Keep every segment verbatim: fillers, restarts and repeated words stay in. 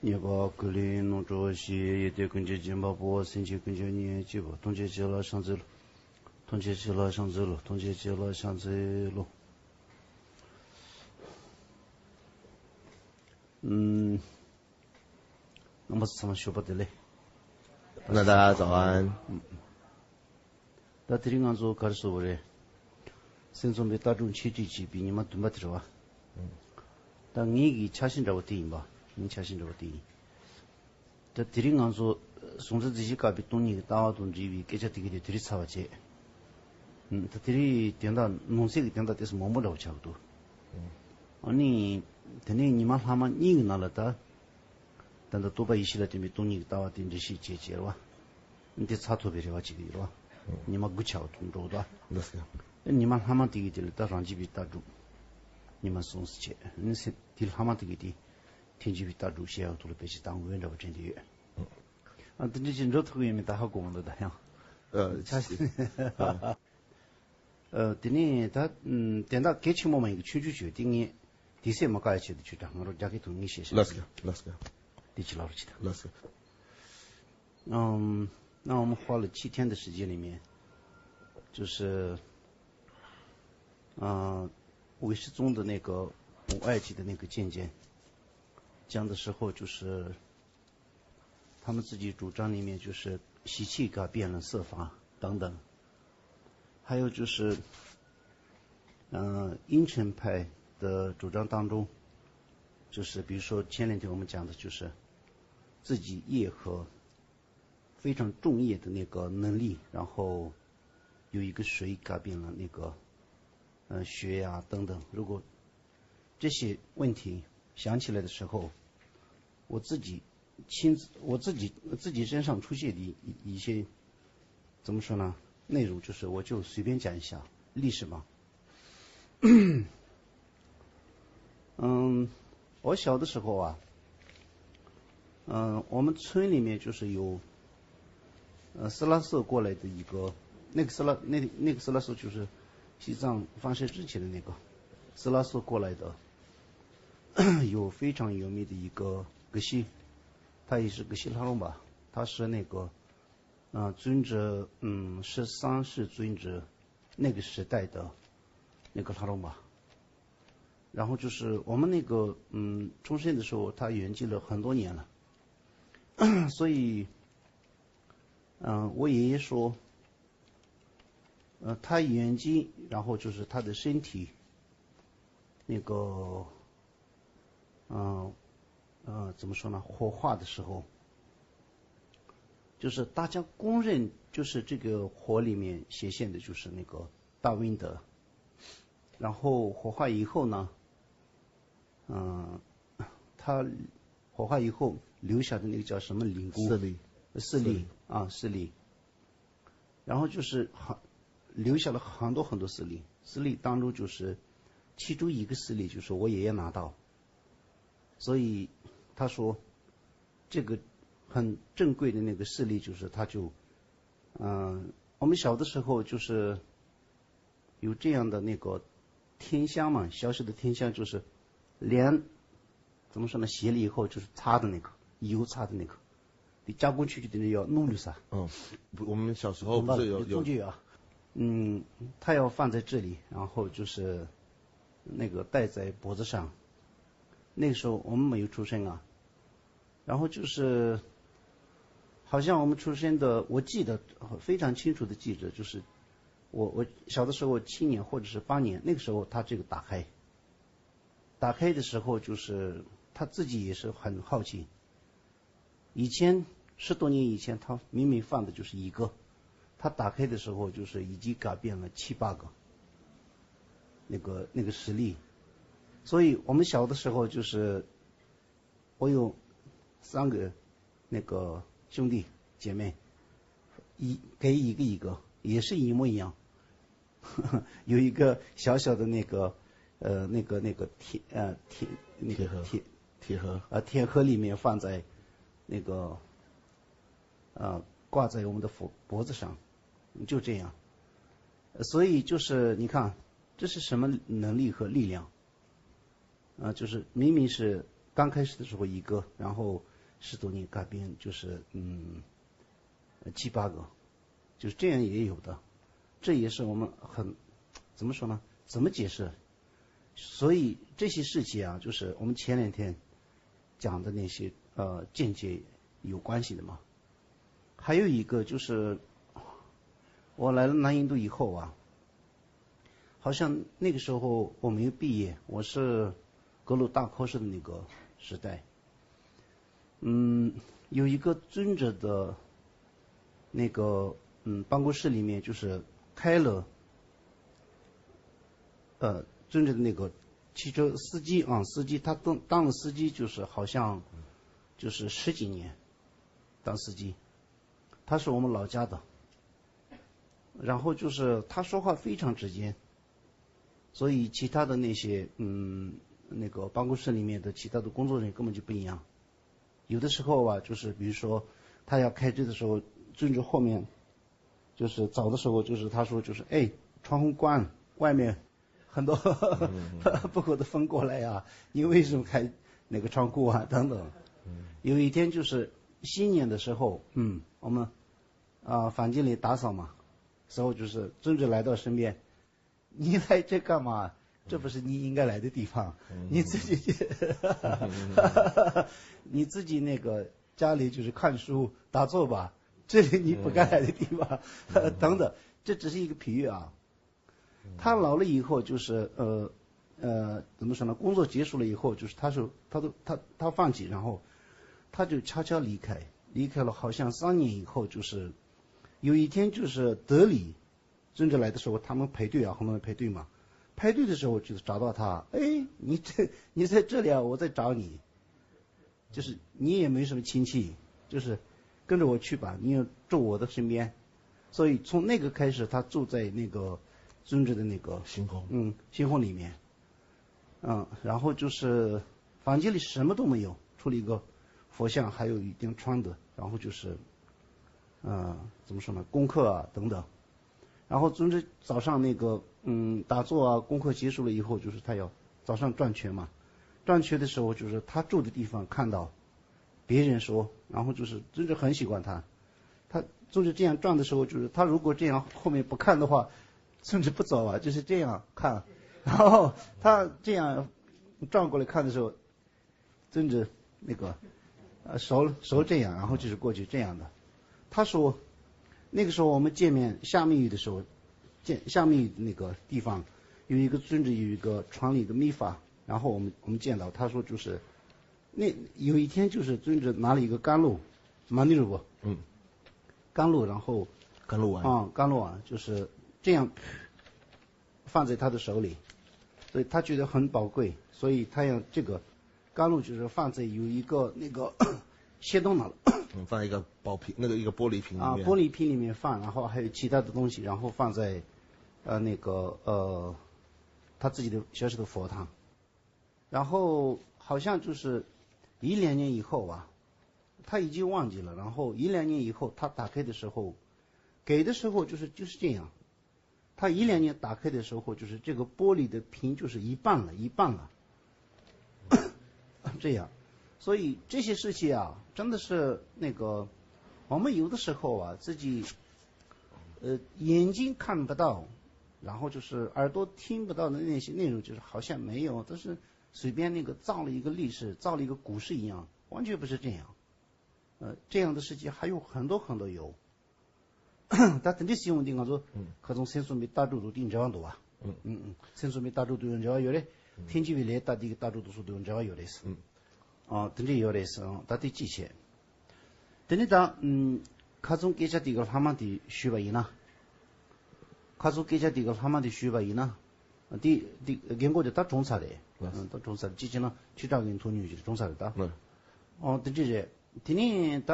ཉེས་པ་ཀུན་ལས་རྣམ་གྲོལ་ཞིང་། ཡོན་ཏན་ཀུན་གྱི་སྦྱིན་པ་པོ། སེམས་ཅན་ཀུན་གྱི་གཉེན་གཅིག་པུ། ཐམས་ཅད་མཁྱེན་ལ་ཕྱག་འཚལ་ལོ། ཐམས་ཅད་མཁྱེན་ལ་ཕྱག་འཚལ་ལོ། ཐམས་ཅད་མཁྱེན་ལ་ཕྱག་འཚལ་ལོ། ཨུམ། རྣམ་པ་ཚང་མ་ཞོགས་པ་བདེ་ལེགས། ན་ད་早安། ད་དེ་རིང་ང་ཚོ་ག་རེ་ཟེར་དགོས་རེད། སེམས་ཙམ་པའི་ལྟ་གྲུབ་འཆད་ཁྲིད་བྱེད་པའི་ཉི་མ་བདུན་པ་དེ་རེད་བ། ད་ངེད་ཀྱི་འཆར་གཞི་འདྲ་བོ་དེ་ཡིན་པ། ངའི་འཆར་གཞི་འདྲ་བོ་དེ་ཡིན། ད་དེ་རིང་ང་ཚོ་གཟུང་འཛིན་རྫས་གཞན་བཀག་པའི་སྟོང་ཉིད་ཀྱི་ལྟ་བ་དང་འབྲེལ་བའི་སྐད་ཆ་དེ་ག་དེ་དེ་རིང་ཚར་བ་བྱས། ད་དེ་རིང་དོན་དག་ནང་གསེས་ཀྱི་དོན་དག་དེ་ཚོ་མང་པོ་འདྲ་བོ་ཆགས་ཀྱི་འདུག་ཨ་ནི། དེ་ནས་ཉི་མ་ལྷག་མ་གཉིས་ཀྱི་ནང་ལ་ད། ད་ལྟ་རྟོག་པ་ཡེ་ཤེས་ལ་བརྟེན་པའི་སྟོང་ཉིད་ཀྱི་ལྟ་བ་དེ་འགྲེལ་བཤད་བྱེད་ཅེས་རེད་བ། འདི་ཚར་ཐུབ་པའི་རེ་བ་བྱེད་ཀྱི་ཡོད་རེད་བ། ཉི་མ་དགུ་ཆགས་འགྲོ་འདུག་ལགས་སོ། ཉི་མ་ལྷག་མ་དེ་གི་དེ་ལ་ད་རང་རྒྱུད་པའི་ལྟ་གྲུབ་ཉི་མ་གསུམ་བྱས། དེ་ལྷག་མ་དེ་གི་དེ་ཐལ་འགྱུར་བའི་ལྟ་གྲུབ་བཤད་ཡག་ཐོག་ལ་དཔེ་ཆ་དང་འོས་འདྲ་བ་དྲན་གྱི་ཡོད། ཨ། དེ་འདྲ་ཞིག་འགྲོ་ཐུབ་ཀྱི་ཡོད་མེད་ད་ཧ་གོ་མི་འདུག་ད་ཡང་། ཨ། ཆ་ཤས། ཨ། ཨ། དེ་ནས་ད་དོན་དག་གལ་ཆེན་པོ་མ་ཡིན་གྱི་ཆུང་ཆུང་ཅིག་ཡོད་དེ་ངས་དུས་ཚོད་མ་བཀག་ཡ་ཆེད་དུ་ཆུ་དྲ་ང་རང་རྒྱ་སྐད་དུ་ངས་བཤད་ཤག་ལགས་སོ། ལགས་སོ། དེ་ཅི་ལབ་རོགས་བྱེད་དང་། ལགས་སོ། 嗯，那我们花了七天的时间里面，就是，呃，唯识宗的那个无碍即的那个见解，讲的时候就是他们自己主张里面就是习气改变了色法等等，还有就是，呃，阴沉派的主张当中，就是比如说前两天我们讲的就是自己业和 非常重业的那个能力，然后有一个谁改变了那个，呃，学呀等等。如果这些问题想起来的时候，我自己亲自，我自己，自己身上出现的一，一些，怎么说呢？内容就是我就随便讲一下，历史嘛。嗯，我小的时候啊，嗯，我们村里面就是有，呃，斯拉社过来的一个，那个斯拉，那，那个斯拉社就是西藏放射之前的那个斯拉社过来的，有非常有名的一个格西，他也是格西拉隆吧，他是那个，呃，尊者，嗯，十三世尊者那个时代的那个拉隆吧。 然后就是我们那个，嗯，出生的时候，他圆寂了很多年了，所以，嗯，我爷爷说，呃，他圆寂，然后就是他的身体，那个，嗯，呃，怎么说呢，火化的时候，就是大家公认，就是这个火里面显现的，就是那个大威德。 然后火化以后呢，嗯，他火化以后留下的那个叫什么灵骨？舍利。舍利。舍利啊，舍利。然后就是很，留下了很多很多舍利，舍利当中就是其中一个舍利就是我爷爷拿到，所以他说这个很珍贵的那个舍利就是他就，嗯，我们小的时候就是 有这样的那个添香嘛，小时候的添香就是连，怎么说呢，洗了以后就是擦的那个，油擦的那个，你加工出去的那要弄绿色。嗯，不，我们小时候不是有，有中间有啊，嗯，它要放在这里，然后就是那个戴在脖子上，那个时候我们没有出生啊， 然后就是，好像我们出生的，我记得非常清楚的记着，就是我，我小的时候七年或者是八年，那个时候他这个打开，打开的时候就是他自己也是很好奇。以前，十多年以前，他明明放的就是一个，他打开的时候就是已经改变了七八个，那个，那个实例。所以我们小的时候就是 我有三个那个兄弟姐妹，一，给一个一个，也是一模一样。有一个小小的那个，呃，那个，那个铁，呃，铁，那个铁盒。铁，铁盒。呃，铁盒里面放在那个，呃，挂在我们的脖，脖子上，就这样。呃，所以就是你看，这是什么能力和力量？ 啊，就是明明是刚开始的时候一个，然后十多年改变就是嗯七八个，就是这样也有的，这也是我们很怎么说呢？怎么解释？所以这些事情啊，就是我们前两天讲的那些呃见解有关系的嘛。还有一个就是我来了南印度以后啊，好像那个时候我没有毕业，我是格鲁大考试的那个时代。嗯，有一个尊者的那个嗯办公室里面就是开了呃尊者的那个汽车司机啊，司机他当当了司机就是好像就是十几年当司机，他是我们老家的，然后就是他说话非常直接，所以其他的那些嗯那个办公室里面的其他的工作人员根本就不一样。有的时候吧，就是比如说他要开车的时候，尊者后面就是走的时候，就是他说就是哎，窗户关，外面很多不好的风过来呀，你为什么开那个窗户啊？等等。有一天就是新年的时候，嗯，我们啊房间里打扫嘛，时候就是尊者来到身边，你来这干嘛？这不是你应该来的地方，你自己去，你自己那个家里就是看书打坐吧，这里你不该来的地方，等等。这只是一个比喻啊。他老了以后，就是呃呃，怎么说呢？工作结束了以后，就是他说他都他他放弃，然后他就悄悄离开，离开了好像三年以后，就是有一天，就是德里尊者来的时候，他们排队啊，很多人排队嘛，排队的时候就是找到他，哎，你这你在这里啊，我在找你，就是你也没什么亲戚，就是跟着我去吧，你也住我的身边。所以从那个开始，他住在那个尊者的那个星空，嗯，星空里面，嗯，然后就是房间里什么都没有，除了一个佛像，还有一顶窗子，然后就是，呃，怎么说呢，功课啊等等。然后总之早上那个，嗯，打坐啊，功课结束了以后，就是他要早上转圈嘛，转圈的时候，就是他住的地方看到别人说，然后就是尊者很喜欢他，他尊者这样转的时候，就是他如果这样后面不看的话，尊者不走啊，就是这样看，然后他这样转过来看的时候，尊者那个呃手手这样，然后就是过去这样的。他说，那个时候我们见面下密语的时候，见下密语的那个地方有一个尊者有一个传了一个密法，然后我们我们见到他说就是那有一天就是尊者拿了一个甘露，马尼鲁不？嗯，甘露，然后甘露丸啊，甘露丸就是这样放在他的手里，所以他觉得很宝贵，所以他用这个甘露就是放在有一个那个谢东那了。嗯，放一个宝瓶，那个一个玻璃瓶里面。啊，玻璃瓶里面放，然后还有其他的东西，然后放在呃那个呃他自己的小小的佛堂，然后好像就是一两年以后啊，他已经忘记了，然后一两年以后他打开的时候，给的时候就是就是这样，他一两年打开的时候，就是这个玻璃的瓶就是一半了，一半了，这样。所以这些事情啊，真的是那个，我们有的时候啊，自己呃眼睛看不到，然后就是耳朵听不到的那些内容，就是好像没有，但是随便那个造了一个历史，造了一个故事一样，完全不是这样。呃，这样的事情还有很多很多有。ད་དེ་འདྲའི་སེམས་འདི་ང་ཚོ་ཁ་ཚོང་སེམས་གསུམ་པའི་ལྟ་གྲུབ་དང་དེའི་འབྲེལ་བ་འདུག་བ། ཨུ་ཨུ། སེམས་གསུམ་པའི་ལྟ་གྲུབ་དང་ཡང་འབྲེལ་བ་ཡོད་རེད། ཐེངས་གཅིག་པའི་ལས་ལྟ་འདི་གི་ལྟ་གྲུབ་དང་སོགས་དང་ཡང་འབྲེལ་བ་ཡོད་རེད། ཨུ། ཨ་དེ་འདྲ་ཡོད་རེད། ད་དེ་ཅི་བྱེད། དེ་ནི་ད་ཁ་ཚོང་སྐད་ཆ་དེ་གི་ལྷག་མ་དེ་ཞུས་པ་ཡིན་ན། ཁ་ཚོང་སྐད་ཆ་དེ་གི་ལྷག་མ་དེ་ཞུས་པ་ཡིན་ན། དེ་དེ་རྒན་གོག་དེ་ད་གྲོངས་ཚར་རེད། ད་གྲོངས་ཚར་རེད། ཅི་བྱེད་ན་ཁྱི་བྲག་གི་མཐོང་ཉུལ་གྱི་གྲོངས་ཚར་རེད་ད། ཨོ་དེ་འདྲ་རེད། དེ་ནས་ད་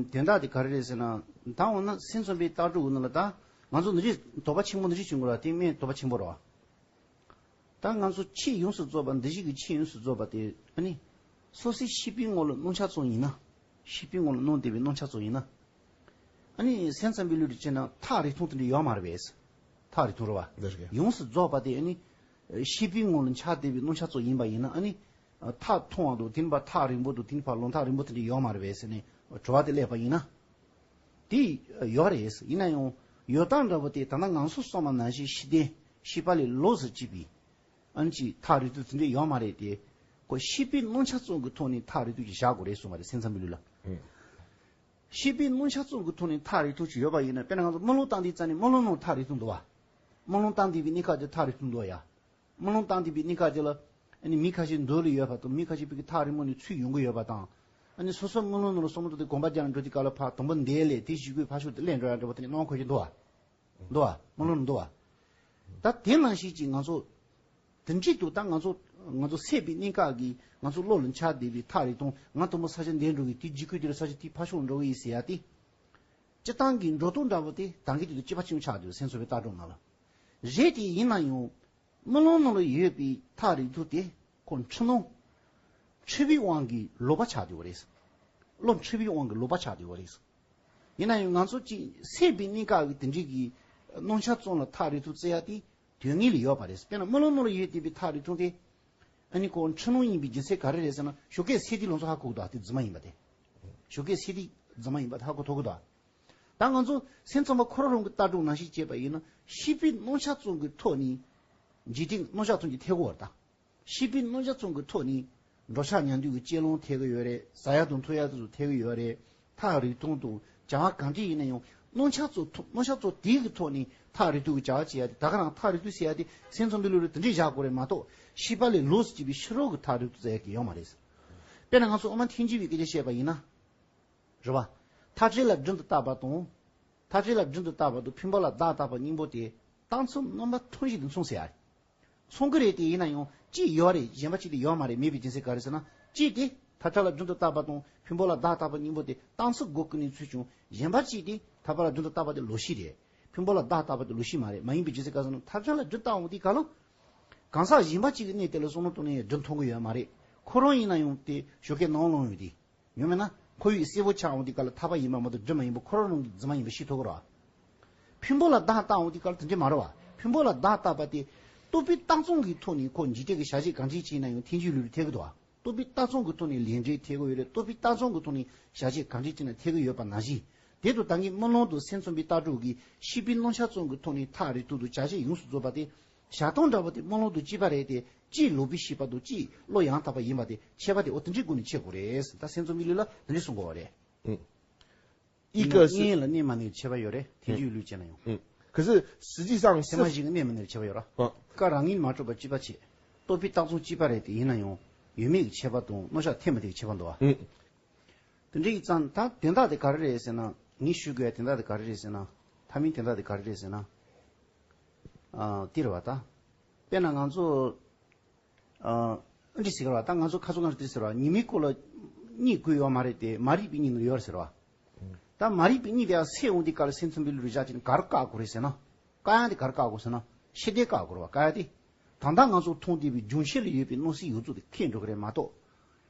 དོན་དག་དེ་ག་རེ་རེད་ཟེར་ན། ད་འོ་ན་སེམས་གསུམ་པའི་ལྟ་གྲུབ་ནང་ལ་ད་ང་ཚོ་འདི་འདྲའི་དོགས་པ་ཆེན་པོ་འདི་འདྲ་བྱུང་དགོས་ར། དེ་སྨན་དོགས་པ་ཆེན་པོ་རེད་བ། ད་ང་ཚོ་ཆོས་ཡོངས་སུ་རྫོགས་པ་འདི་ཞིག་གི་ཆོས་ཡོངས་སུ་རྫོགས་པ་དེ་ཨ་ནི་སོ་སོའི་ཤེས་པའི་ངོ་ལ་སྣང་ཆ་ཙམ་ཡིན་ན། ཤེས་པའི་ངོ་ལ་སྣང་བསྡད་པའི་སྣང་ཆ་ཙམ་ཡིན་ན། ཨ་ནི་སེམས་ཙམ་པའི་ལུགས་ཀྱི་བྱས་ན་ཐག་རིང་ཐུང་དེ་འདྲ་ཡོད་མ་རེད་པས། ཐག་རིང་ཐུང་རེད་བ། ཡོངས་སུ་རྫོགས་པ་དེ་ཨ་ནི་ཤེས་པའི་ངོ་ལ་འཆར་བསྡད་པའི་སྣང་ཆ་ཙམ་ཡིན་པ་ཡིན་ན། ཨ་ནི་ ཐག་ཐུང་བ་འདུག་དེ་ནི་ཕར་ཐག་རིང་པོ་འདུག་དེ་ནི་ཕར་ལུང་ཐག་རིང་པོ་དེ་འདྲ་ཡོད་མ་རེད་པས་ཟེར་ནས་དྲི་བ་དེ་སླེབས་པ་ཡིན་ན། དེ་ཡོད་རེད། ཡིན་ན་ཡང་ཡོད་སྟངས་འདྲ་པོ་དེ་ད་ལྟ་ང་ཚོ་གསུངས་པ་ནང་བཞིན་ཤེས་ལྡན་ཤེས་པ་ལས་ལོགས་སུ་གཅིག་པའི་ཨ་ནི་ཅིག་ཐག་རིང་ཐུང་དེ་འདྲ་ཡོད་མ་རེད་དེ། ཁོ་ཤེས་པའི་རྣམ་གཞག་ཙམ་གྱི་ཐོག་ནས་ཐག་རིང་ཐུང་ཅིག་བཞག་དགོས་རེད་གསུངས་པ་རེད། སེམས་ཙམ་པའི་ལུགས་ལ། ཤེས་པའི་རྣམ་གཞག་ཙམ་གྱི་ཐོག་ནས་ཐག་རིང་ཐུང་ཅིག་ཡོད་པ་ཡིན་ན། དཔེར་ན་ང་ཚོ་རྨི་ལམ་བཏང་དུས་ཙམ་ནས་རྨི་ལམ་ནང་ཐག་རིང་ཐུང་འདུག་བ། རྨི་ལམ་བཏང་བསྡད་པའི་གནས་སྐབས་དེ་ཐག་རིང་ཐུང་འདུག་ཡ། རྨི་ལམ་བཏང་བསྡད་པའི་གནས་སྐབས་དེ་ལ་ཨ་ནི་མི་ཁ་ཤས་མདུན་ལ་ཡོད་པ་དང་། མི་ཁ་ཤས་ཕ་གི་ཐག་རིང་པོ་ནས་ཚུར་ཡོང་གི་ཡོད་པ་དང་། ཨ་ནི་སོ་སོ་རྨི་ལམ་ནང་ལ་བསམ་བློ་བཏང་སྟེ་དགོངས་པ་རྒྱག་ནས་འགྲོ་དུས་སྐབས་ལ་ཕར་དང་པོ་འདས་ལས་དེ་གཞིས་ཁོའི་ཕར་ཕྱོགས་དེ་སླེབས་འགྲོ་ཡ་འདྲ་པོ་དེ་ནི་སྣང་བ་ཁོ་ཞིག་འདུག་བ། འདུག་བ། རྨི་ལམ་འདུག་བ། ད་དེ་ནང་བཞིན་ཅིག་ང་ཚོ་དེ་འདྲ་འདུག་ད་ང་ཚོ་ང་ཚོ་སད་པའི་གནས་སྐབས་ཀྱི་ང་ཚོ་བློ་ལ་འཆར་བསྡད་པའི་ཐག་རིང་ཐུང་། ང་དང་པོ་ས་ཆ་འདིར་འགྲོ་གི། དེ་གཞིས་ཁོ་དེ་ལ་ས་ཆ་དེའི་ཕར་ཕྱོགས་འགྲོ་གི་ཡིན་ཟེར་ཡ་དེ། སྤྱིར་བཏང་གི་འགྲོ་སྟངས་འདྲ་པོ་དེ་ད་གིན་དེ་དང་གཅིག་པ་གཅིག་རྐྱང་ཆགས་འདུག་སེམས་ཙམ་པའི་ལྟ་གྲུབ་ནང་ལ། རེད་དེ། ཡིན་ན་ཡང་རྨི་ལམ་ནང་ལ་ཡོད་པའི་ཐག་རིང་ཐུང་དེ་ཁོ་འཁྲུལ་སྣང་འཁྲུལ་པའི་དབང་གིས་ལོག་པ་ཆགས་བསྡད་པ་རེད། བློ་འཁྲུལ་པའི་དབང་གིས་ལོག་པ་ཆགས་བསྡད་པ་རེད། ཡིན་ན་ཡང་ང་ཚོ་ཅིག་སད་པའི་གནས་སྐབས་ཀྱི་དེ་འདྲའི་གི་རྣམ་གཞག་ཙམ་ལ་ཐག་རིང་ཐུང་བརྩི་ཡ་དེ་དོན་དངོས་ལ་ཡོད་པ་རེད། དཔེར་ན་རྨི་ལམ་ནང་ལ་ཡོད་བསྡད་པའི་ཐག་རིང་ཐུང་དེ། ཨ་ནི་ཁོ་འཁྲུལ་སྣང་ཡིན་པའི་རྒྱུ་མཚན་ག་རེ་རེད་ཟེར་ན། ཞོགས་ཀས་སད་དུས་ལམ་སང་ཧ་གོ་གི་འདུག་དེ་རྫུན་མ་ཡིན་པ་དེ། ཞོགས་ཀས་སད་དུས་རྫུན་མ་ཡིན་པ་དེ་ཧ་གོ་ཐུབ་ཀྱི་འདུག་ད་ང་ཚོ་སེམས་ཙམ་པ་ཁོ་རང་རང་གི་ལྟ་གྲུབ་ནང་བཞིན་བྱས་པ་ཡིན་ན། ཤེས་པའི་རྣམ་གཞག་ཙམ་གྱི་ཐོག་ནས་འཇིག་རྟེན་རྣམ་གཞག་ཙམ་གྱི་ཐད་གོ་བར་དང་། ཤེས་པའི་རྣམ་གཞག་ཙམ་གྱི་ཐོག་ནས་འགྲོ་འཆག་ཉལ་འདུག་གི་སྤྱོད་ལམ་ཐེག་གི་ཡོད་རེད། ཟ་ཡ་དང་འཐུང་ཡ་དེ་ཚོ་ཐེག་གི་ཡོད་རེད། ཐག་རིང་ཐུང་དང་བྱ་བ་གང་འདྲ་ཡིན་ན་ཡང་རྣམ་གཞག་ཚོ་ཐོག་རྣམ་གཞག་ཚོ་དེ་གི་ཐོག་ནས་ཐག་རིང་ཐུང་གི་བྱ་བ་བྱེད་ཡ་དེ། ད་ག་རང་ཐག་རིང་ཐུང་ཟེར་ཡ་དེ་སེམས་ཙམ་པའི་ལུགས་ལ་དེ་འདྲས་བཞག་དགོས་རེད་མ་གཏོགས། ཤེས་པ་ལས་ལོགས་སུ་གཅིག་པའི་ཕྱི་རོལ་གྱི་ཐག་རིང་ཐུང་ཟེར་ཡ་གི་ཡོད་མ་རེད། དཔེར་ན་ང་ཚོ་དབུ་མ་ཐལ་འགྱུར་བའི་སྐད་ཆ་བཤད་པ་ཡིན་ན། རེད་བ། མཐའ་བྲལ་ལ་སྒྲིབ་འདི་བཏགས་པ་དང་། མཐའ་བྲལ་ལ་སྒྲིབ་འདི་བཏགས་པ་དང་ཕུང་པོ་ལ་བདག་བཏགས་པ་གཉིས་པོ་དེ་རྟགས་མཚན་རྣམ་པ་ཐམས་ཅད་དུ་མཚུངས་ཟེར་ཡ་རེད། མཚུངས་ཀྱི་རེད་དེ། ཡིན་ན་ཡང་གཅིག་ཡོད་རེད། གཞན་པ་གཅིག་དེ་ཡོད་མ་རེད། མེད་པའི་རྒྱུ་མཚན་ག་རེ་ཟེར་ན། གཅིག་དེ་མཐའ་བྲལ་ལ་སྒྲིབ་འདི་བཏགས་པ་དང་ཕུང་པོ་ལ་བདག་བཏགས་པ་གཉིས་པོ་དེ་རྟགས་མཚན་དགོས་ཀྱི་གནས་ཚུལ་བྱུང་། གཞན་པ་གཅིག་དེ་མཐའ་བྲལ་ལ་སྒྲིབ་འདི་བཏགས་པ་དེ་ལོག་ཤེས་རེད། ཕུང་པོ་ལ་བདག་བཏགས་པ་དེ་ལོག་ཤེས་མ་རེད། མ་ཡིན་པའི་རྒྱུ་མཚན་ག་རེ་ཟེར་ན། མཐའ་བྲལ་ལ་སྒྲིབ་བཏགས་འོང་དུས་སྐབས་ལ། གང་ཟག་གཞན་པ་གཅིག་གི་གནས་དེ་ལ་བསམ་བློ་གཏོང་ནས་སྒྲིབ་མཐོང་གི་ཡོད་མ་རེད། ཁོ་རང་ཡིན་ན་ཡང་དེ་ཞོགས་ཀས་ནམ་ལངས་ཡོང་དུས། ཡོད་མེད་ན། ཁོར་ཡུག་གསལ་པོ་ཆགས་འོང་དུས་སྐབས་ལ་ཐག་པ་ཡིན་པ་མ་གཏོགས་སྒྲིབ་མ་ཡིན་པ་ཁོ་རང་རང་གི་རྫུན་མ་ཡིན་པ་ཤེས་ཐུབ་ཀྱི་རེད་བ། ཕུང་པོ་ལ་བདག་བཏགས་འོང་དུས་སྐབས་ལ་དེ་འདྲ་མ་རེད་བ། ཕུང་པོ་ལ་བདག་བཏགས་པ་དེ་རྟོག་པའི་རྟགས་མཚན་གྱི་ཐོག་ནས་ཁོ་འཇིག་རྟེན་གྱི་བྱ་བྱེད་གང་ཅི་བྱས་ན་ཡང་ཐལ་འགྱུར་ལུགས་ལ་ཐལ་གྱི་འདུག་བ། རྟོག་པའི་རྟགས་མཚན་གྱི་ཐོག་ནས་ལས་འབྲས་ཐལ་གྱི་ཡོད་རེད། རྟོག་པའི་རྟགས་མཚན་གྱི་ཐོག་ནས་བྱ་བྱེད་གང་ཅི་བྱས་ན་ཐལ་གྱི་ཡོད་པ་ནང་བཞིན། དེ་དང་ད་གིན་རྨི་ལམ་དང་སེམས་ཙམ་པའི་ལྟ་གྲུབ་ཀྱིས་ཤེས་པའི་རྣམ་གཞག་ཙམ་གྱི་ཐོག་ནས་ཐག་རིང་ཐུང་དང་བྱ་བྱེད་ཡོངས་སུ་རྫོགས་པ་དེ། བཞག་སྟངས་འདྲ་པོ་དེ་རྨི་ལམ་དང་གཅིག་པ་རེད་དེ། གཅིག་ལོག་པའི་ཤེས་པ་དང་གཅིག་བློ་ཡང་དག་པ་ཡིན་པ་དེ་ཁྱད་པར་དེ་འོ་དེ་འདྲའི་སྒོ་ནས་ཕྱེ་དགོས་རེད། ད་སེམས་ཙམ་པའི་ལུགས་ལ་དེ་འདྲའི་གསུང་དགོས་པ་རེད། ཨུ། ཡིན་ན་དབྱིངས་ལ་གནས་མ་གནས་ཁྱད་པར་ཡོད་རེད། ཐལ་འགྱུར་ལུགས་བྱས་ན་ཡང་། ཨུ། 可是实际上是 ཚད་མ་བཞི་གི་གནས་མ་གནས་ཁྱད་པར་ཡོད་ར། ཨ། ཀ་རང་ངེས་མ་གྲུབ་པ་གཅིག་པ་བྱས། རྟོག་པའི་རྟགས་མཚན་གཅིག་པ་རེད་དེ། ཡིན་ན་ཡང་ཡོད་མེད་ཀྱི་ཁྱད་པར་དང་རྣམ་གཞག་ཐད་མ་ཐད་ཀྱི་ཁྱད་པར་འདུག་བ། ཨུ། དེ་འདྲ་ཡིན་ཙང་ད་དོན་དག་དེ་ག་རེ་རེད་ཟེར་ན། ངས་ཞུ་དགོས་ཡ་དོན་དག་དེ་ག་རེ་རེད་ཟེར་ན། མཐའ་མའི་དོན་དག་དེ་ག་རེ་རེད་ཟེར་ན། ཨ། དེ་རེད་བ་ད། དཔེར་ན་ང་ཚོ། ཨ། འདི་ཟེར་བ་ད་ང་ཚོ་ཁ་སང་ང་ཚོ་འདི་ཟེར་བ། ཉི་མའི་སྐོར་ལ་གཉིད་ཁུག་ཡོད་མ་རེད་དེ། མ་རིག་པའི་གཉིད་ནི་ཡོད་རེད་ཟེར་བ། ད་མ་རིག་པའི་གཉིད་དེ་ཡང་སད་འོང་དུས་སྐབས་ལ་སེམས་ཙམ་པའི་ལུགས་ལ་བཞག་བྱས་ནས་ག་རེ་བཀག་དགོས་རེད་ཟེར་ན། བཀག་ཡ་དེ་ག་རེ་བཀག་དགོས་ཟེར་ན། ཤེས་ལྡན་བཀག་དགོས་རེད་བ། བཀག་ཡ་དེ། ད་ལྟ་ང་ཚོ་མཐོང་བསྡད་པའི་སྦྱོང་བྱེད་ལ་ཡོད་པའི་སྣང་སྲིད་ཡོངས་རྫོགས་དེ་ཁེངས་འགྲོ་གི་རེད་མ་གཏོགས།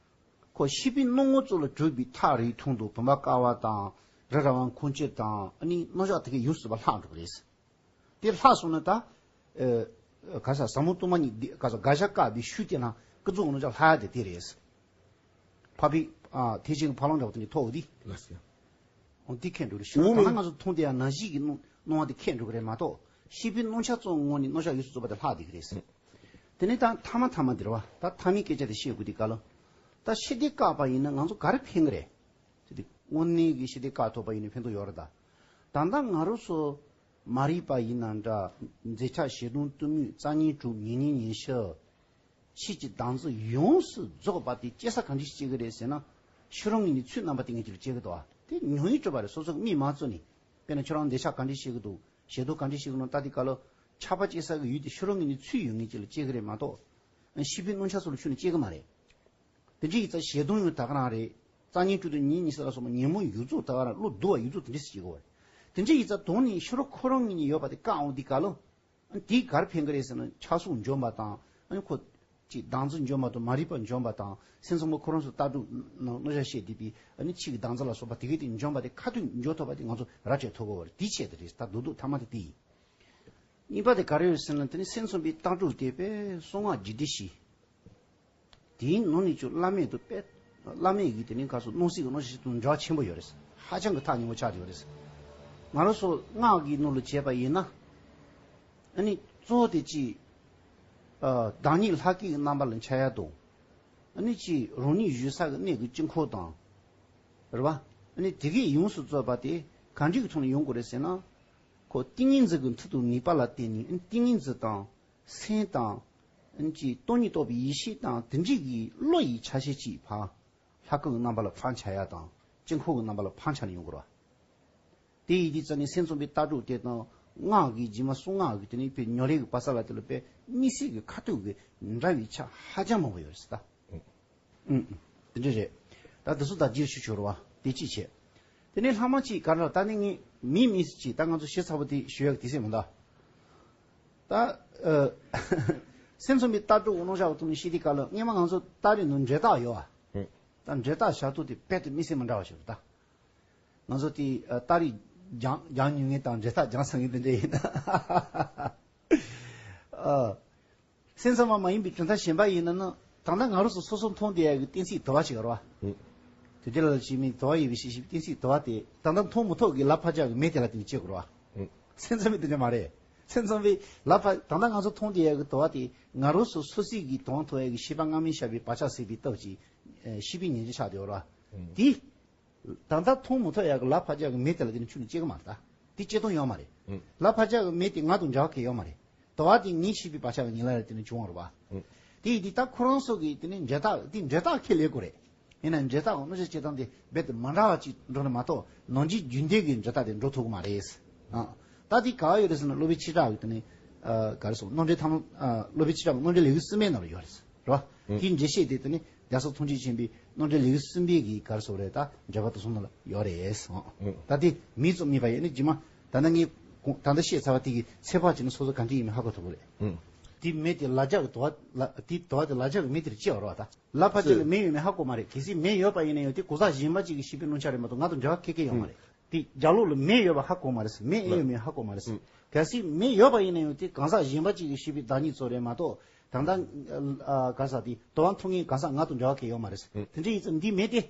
ཁོ་ཤེས་པའི་སྣང་ངོ་ཙམ་ལ་གྲུབ་པའི་ཐག་རིང་ཐུང་དང་བུམ་པ་དཀར་བ་དང་། རི་ར་བ་ཁུང་ཆེན་དང་། ཨ་ནི་རྣམ་གཞག་དེ་གའི་ཡོངས་སུ་རྫོགས་པ་ལྷག་འགྲོ་གི་རེད། དེ་ལྷག་སོང་ན་ད། ཨ། ག་ས་ཟབ་མོ་སྟོང་པ་ཉིད་འདི་ག་ས་དགག་བྱ་བཀག་པའི་ཤུགས་དེ་ན་ཀུན་རྫོབ་རྣམ་གཞག་ལྷག་ཡ་དེ་དེ་རེད། འཕགས་པའི། ཨ། ཐེག་ཆེན་གྱི་འཕགས་ལམ་འདྲ་པོ་དེ་ནི་ཐོབ་འོ་དེ། ལགས་སོ། འོ་དེ་ཁེངས་འགྲོ་རེད། ཤུགས་ད་ལྟ་ང་ཚོ་མཐོང་བསྡད་ཡ་ནང་བཞིན་གྱི་སྣང་སྣང་བ་དེ་ཁེངས་འགྲོ་གི་རེད་མ་གཏོགས། ཤེས་པའི་རྣམ་གཞག་ཙམ་ངོས་ནས་རྣམ་གཞག་ཡོངས་སུ་རྫོགས་པ་དེ་ལྷག་བསྡད་ཀྱི་རེད། དེ་ནས་ད་མཐའ་མ་མཐའ་མ་འདི་རེད་བ། ད་མཐའ་མའི་སྐད་ཆ་དེ་བཤད་དགོས་དུས་སྐབས་ལ། ད་ཤེས་ལྡན་བཀག་པ་ཡིན་ན་ང་ཚོ་ག་རེ་ཕན་གི་རེད། དེ་དེ་དངོས་གནས་ཀྱི་ཤེས་ལྡན་བཀག་ཐུབ་པ་ཡིན་ན་ཕན་ཐོགས་ཡོད་རེད་ད། ད་ལྟ་ང་རང་ཚོ་མ་རིག་པ་ཡིན་ན་འདྲ། འཛད་འཆག་ཞེ་སྡང་གཏི་མུག་རྩ་ཉེས་དྲུག་ཉེ་གཉིས་ཉེ་བཞི། ཕྱིས་ཀྱི་བདག་འཛིན་ཡོངས་སུ་རྫོགས་པ་དེ་སྐྱེ་ས་གང་འདྲ་ཞིག་སྐྱེ་གི་རེད་ཟེར་ན། ཕྱི་རོལ་ངོས་ནས་ཚུར་རྣམ་པ་དེ་ངེས་ཀྱི་སྐྱེ་གི་འདུག་བ། དེ་མྱོང་བས་གྲུབ་པ་རེད། སོ་སོ་གི་མིག་མ་བཙུམས་ནས། དཔེར་ན་ཁྱོད་རང་འདོད་ཆགས་ག་འདྲ་ཞིག་གི་འདུག་ཞེ་སྡང་ག་འདྲ་ཞིག་གི་འདུག་ལྟ་དུས་སྐབས་ལ། ཆགས་པ་སྐྱེ་ས་གི་ཡུལ་དེ་ཕྱི་རོལ་ངོས་ནས་ཚུར་ཡོང་ངེས་ཀྱི་ལ་སྐྱེ་གི་རེད་མ་གཏོགས། ཤེས་པའི་རྣམ་གཞག་སོགས་ལ་ཤུགས་ནས་སྐྱེ་གི་མ་རེད། དེ་འདྲ་ཡིན་ཙང་ཞེ་སྡང་ཡང་ད་ག་རང་རེད། རྩ་ཉེས་དྲུག་དང་ཉེ་གཉིས་ཟེར་ལ་སོགས་པ་ཉོན་མོངས་ཡོངས་རྫོགས་ད་ག་རང་བློ་བསྡུ་བ་ཡོངས་རྫོགས་དེ་འདྲ་ཞིག་བྱེད་དགོས་པ་རེད། དེ་འདྲ་ཡིན་ཙང་དོན་ནི་ཕྱི་རོལ་ཁོ་རང་ངོས་ནས་ཡོད་པ་དེ་བཀག་འོང་དུས་སྐབས་ལ། དེས་ག་རེ་ཕན་གི་རེད་ཟེར་ན། ཆགས་སོགས་འཇོམས་པ་དང་། ཨ་ནི་ཁོ། ཅིག་བདག་འཛིན་འཇོམས་པ་དང་མ་རིག་པ་འཇོམས་པ་དང་། སེམས་ཙམ་པ་ཁོ་རང་ཚོ་ལྟ་གྲུབ་ནང་རྣམ་གཞག་བཤད་བསྡད་པའི་ཨ་ནི་ཕྱིས་ཀྱི་བདག་འཛིན་ལ་སོགས་པ་དེ་གའི་དེ་འཇོམས་པ་དེ་ཁ་ཐུག་འཇོམས་ཐུབ་པ་དེ་ང་ཚོ་ར་སྤྲོད་ཐུབ་དགོས་པ་རེད། དེའི་ཆེད་དུ་རེད། ད་རྡོག་རྡོག་མཐའ་མ་དེ་དེ་ཡིན། གཉིས་པ་དེ་ག་རེ་ཡོད་ཟེར་ན། དེ་ནི་སེམས་ཙམ་པའི་ལྟ་གྲུབ་དེ་དཔེ་གསང་སྔགས་རྒྱས་བསྡུས་ཤིག་དེའི་ནང་ནས་ཀྱང་བླ་མེད་དུ་དཔེ། བླ་མེད་ཀྱི་དེ་ནི་ག་སོ་སྣང་སྲིད་ཀྱི་རྣམ་གཞག་དང་འབྲེལ་བ་ཆེན་པོ་ཡོད་རེད། ཧ་ཅང་གི་ཐག་ཉེ་བོ་ཆགས་ཡོད་རེད། ང་རང་ཚོ་སྔགས་ཀྱི་ནང་ལ་བྱས་པ་ཡིན་ན། ཨ་ནི་གཙོ་བོ་དེ་ཅི། ཨ། བདག་ཉིད་ལྷ་སྐལ་གྱི་རྣམ་པ་ལ་འཆར་ཡ་དང་། ཨ་ནི་ཅི་རང་ཉིད་བཞུགས་ས་གི་གནས་ཀྱི་དཀྱིལ་འཁོར་དང་། རེད་བ། ཨ་ནི་དེ་གས་ཡོངས་སུ་རྫོགས་པ་དེ་ག་འདྲ་གི་ཐོག་ནས་ཡོང་དགོས་རེད་ཟེར་ན། ཁོ་ཏིང་ངེ་འཛིན་གྱི་མཐུ་དང་ནུས་པ་ལ་བརྟེན་ནས། ཨ་ནི་ཏིང་ངེ་འཛིན་དང་། སེམས་དང་། ཨ་ནི་ཅི་སྟོང་ཉིད་རྟོགས་པའི་ཡེ་ཤེས་དང་དེ་འདྲའི་གི་བློ་ཡི་ཆ་ཤས་ཅིག་ཕར། ལྷ་སྐུ་གི་རྣམ་པ་ལ་ཕར་འཆར་ཡ་དང་། དཀྱིལ་འཁོར་གྱི་རྣམ་པ་ལ་ཕར་འཆར་ནས་ཡོང་དགོས་རེད་བ། དེ་ཡིན་དུས་ཙང་ནས་སེམས་ཙམ་པའི་ལྟ་གྲུབ་དེ་དང་། སྔགས་ཀྱི་རྗེས་མ་གསུང་སྔགས་ཀྱི་དེ་ནས་དཔེ་ཉམས་ལེན་གྱི་པ་ས་ལ་དེ་ལ་དཔེ་དམིགས་བསལ་གྱི་ཁ་ཐུག་གི་འདྲ་བའི་ཆ་ཧ་ཅང་མང་པོ་ཡོད་རེད་ཟེར་ད། ཨུ་ཨུ། དེ་འདྲ་རེད། ད་དེ་ཚོ་ད་རྗེས་ཞུ་ཆོག་རེད་བ། དེ་གཅིག་བྱས། དེ་ནས་ལྷག་མ་གཅིག་ག་རེ་ལབ། ད་ནི་ངས་མིང་མིང་ཅིག་ད་ང་ཚོ་ཞིབ་ཚགས་པོ་དེ་ཞུ་ཡག་དུས་ཚོད་མི་འདུག་ད། ཨ། སེམས་ཙམ་པའི་ལྟ་གྲུབ་ཀྱི་རྣམ་གཞག་གི་ཐོག་ནས་བཤད་དུས་སྐབས་ལ་སྔོན་མ་ང་ཚོ་ཏཱ་རེ་ནང་འབྲས་རྟགས་ཡོད་བ། ཨུ། ད་འབྲས་རྟགས་བཞག་སྟངས་དེ་རྦད་དེ་དམིགས་བསལ་མི་འདྲ་བ་ཞིག་རེད་ད། ང་ཚོ་དེ་ཨ་ཏཱ་རེ་སྦྱང་སྦྱང་མྱོང་མཁན་དང་འབྲས་རྟགས་སྦྱང་ཚར་མཁན་དེ་འདྲ་ཡིན་ན། ཨ། སེམས་ཙམ་པ་མ་ཡིན་པའི་གྲུབ་མཐའ་གཞན་པ་ཡིན་ན་ནི། ད་ལྟ་ང་རང་ཚོ་སོ་སོ་མཐོང་བསྡད་ཡག་གི་གཏན་ཚིགས་དུ་བ་ཞིག་ཡོད་རེད་བ། ཨུ། དེ་དེ་ལ་ལ་ཅིག་མིན་དུ་བ་ཡིན་པའི་ཤེས་བྱེད་གཏན་ཚིགས་དུ་བ་དེ་ད་ལྟ་མཐོང་མི་ཐུབ་ཀྱི་ལ་ཕར་ཕྱོགས་ཀྱི་མེ་དེ་ལ་བརྟེན་ནས་སྐྱེ་དགོས་རེད་བ། ཨུ། སེམས་ཙམ་པའི་དེ་འདྲ་མ་རེད། སེམས་ཙམ་པའི་ལ་ཕར་ད་ལྟ་ང་ཚོ་མཐོང་བསྡད་ཡག་གི་དུ་བ་དེ་ང་རང་ཚོ་སོ་སོའི་གི་དུ་བ་མཐོང་ཡག་གི་ཤེས་པ་སྔ་མའི་ཤར་བའི་བག་ཆགས་ཟད་པའི་སྟོབས་ཀྱིས། ཨེ། ཤེས་པའི་ཉེར་འཇོག་ཆགས་བསྡད་ཡོད་རེད་བ། ཨུ། དེ། ད་ལྟ་མཐོང་མི་ཐུབ་ཡག་གི་ལ་ཕར་ཕྱོགས་ཀྱི་མེ་དེ་ལ་དེ་ནི་ཆུ་ནི་སྐྱེ་གི་མ་རེད་ད། དེ་སྐྱེ་སྟངས་ཡོད་མ་རེད། ཨུ། ལ་ཕར་ཕྱོགས་ཀྱི་མེ་དེ་ང་དང་འདྲ་བ་གང་ཡང་ཡོད་མ་རེད། དུ་བ་དེ་ངའི་ཤེས་པའི་བག་ཆགས་ཀྱི་ཉེར་ལེན་ལ་བརྟེན་ནས་བྱུང་བ་རེད་བ། ཨུ། དེ་ཡིན་དུས་ད་ཁོ་རང་ཚོ་གི་དེ་ནི་འབྲས་རྟགས་དེ་འབྲས་རྟགས་ཁས་ལེན་དགོས་རེད། ཡིན་ན་འབྲས་རྟགས་ཀྱི་རྣམ་གཞག་བྱེད་སྟངས་དེ་རྦད་དེ་མ་འདྲ་བ་ཅིག་འགྲོ་ནས་མ་གཏོགས་ནང་གཞི་རྒྱུན་ལྡན་གྱི་འབྲས་རྟགས་དེ་འགྲོ་ཐུབ་ཀྱི་མ་རེད། ཨ། ད་དེ་ག་བ་ཡོད་རེད་ཟེར་ན། སློབ་དཔོན་ཆོས་གྲགས་ཀྱི་དེ་ནི། ཨ། ག་རེ་ཟེར། རྣམ་འགྲེལ་ཐ་མ། ཨ། སློབ་དཔོན་ཆོས་གྲགས་ཀྱི་རྣམ་འགྲེལ་ལེའུ་གསུམ་པའི་ནང་ལ་ཡོད་རེད། རེད་བ། ཨུ། དེའི་འགྲེལ་བཤད་དེ་དེ་ནི་རྒྱལ་ཚབ་ཐུགས་རྗེ་ཆེན་པོའི་རྣམ་འགྲེལ་ལེའུ་གསུམ་པའི་གི་ག་རེ་ཟེར་རེད། ད་འགྲེལ་པ་དེ་ཚོ་ནང་ལ་ཡོད་རེད། ཨུ། ད་དེ་མིང་ཙམ་མིན་པ་ཡིན་ན་རྗེས་མ་ད་ལྟ་ངས་གོང་ད་ལྟ་བཤད་ཚར་བ་དེ་གི་ཚེག་བར་བྱས་ན་སོ་སོ་ག་འདྲ་ཡིན་མིན་ཧ་གོ་ཐུབ་ཀྱི་རེད། ཨུ། དེ་མེ་དེ་ལ་རྒྱ་གི་དུ་བ་ལ། དེ་དུ་བ་དེ་ལ་རྒྱ་གི་མེ་དེར་སྐྱེ་བ་རེད་བ། ད་ལ་ཕར་ཕྱོགས་ལ་མེ་ཡོད་མེད་ཧ་གོ་མ་རེད། གལ་སྲིད་མེ་ཡོད་པ་ཡིན་ན་ཡང་དེ་གང་ཟག་གཞན་པ་ཅིག་གི་ཤེས་པའི་རྣམ་གཞག་རེད་མ་གཏོགས་ང་དང་འབྲེལ་བ་ཁེ་ཁེ་ཡོད་མ་རེད། དེ་རྒྱ་ལོགས་ལ་མེ་ཡོད་པ་ཧ་གོ་མ་རེད། མེ་ཨེ་ཡོད་མེད་ཧ་གོ་མ་རེད། ཨུ། གལ་སྲིད་མེ་ཡོད་པ་ཡིན་ན་ཡང་དེ་གང་ཟག་གཞན་པ་ཅིག་གི་ཤེས་པའི་བདག་ཉིད་ཚོ་རེད་མ་གཏོགས། ད་ལྟ་ཨ་ག་ས་དེ་དུ་བ་མཐོང་མཁན་གང་ཟག་ང་དང་འབྲེལ་བ་གང་ཡང་ཡོད་མ་རེད། ཨུ། དེ་འདྲ་ཡིན་ཙང་འདིའི་མེ་དེ་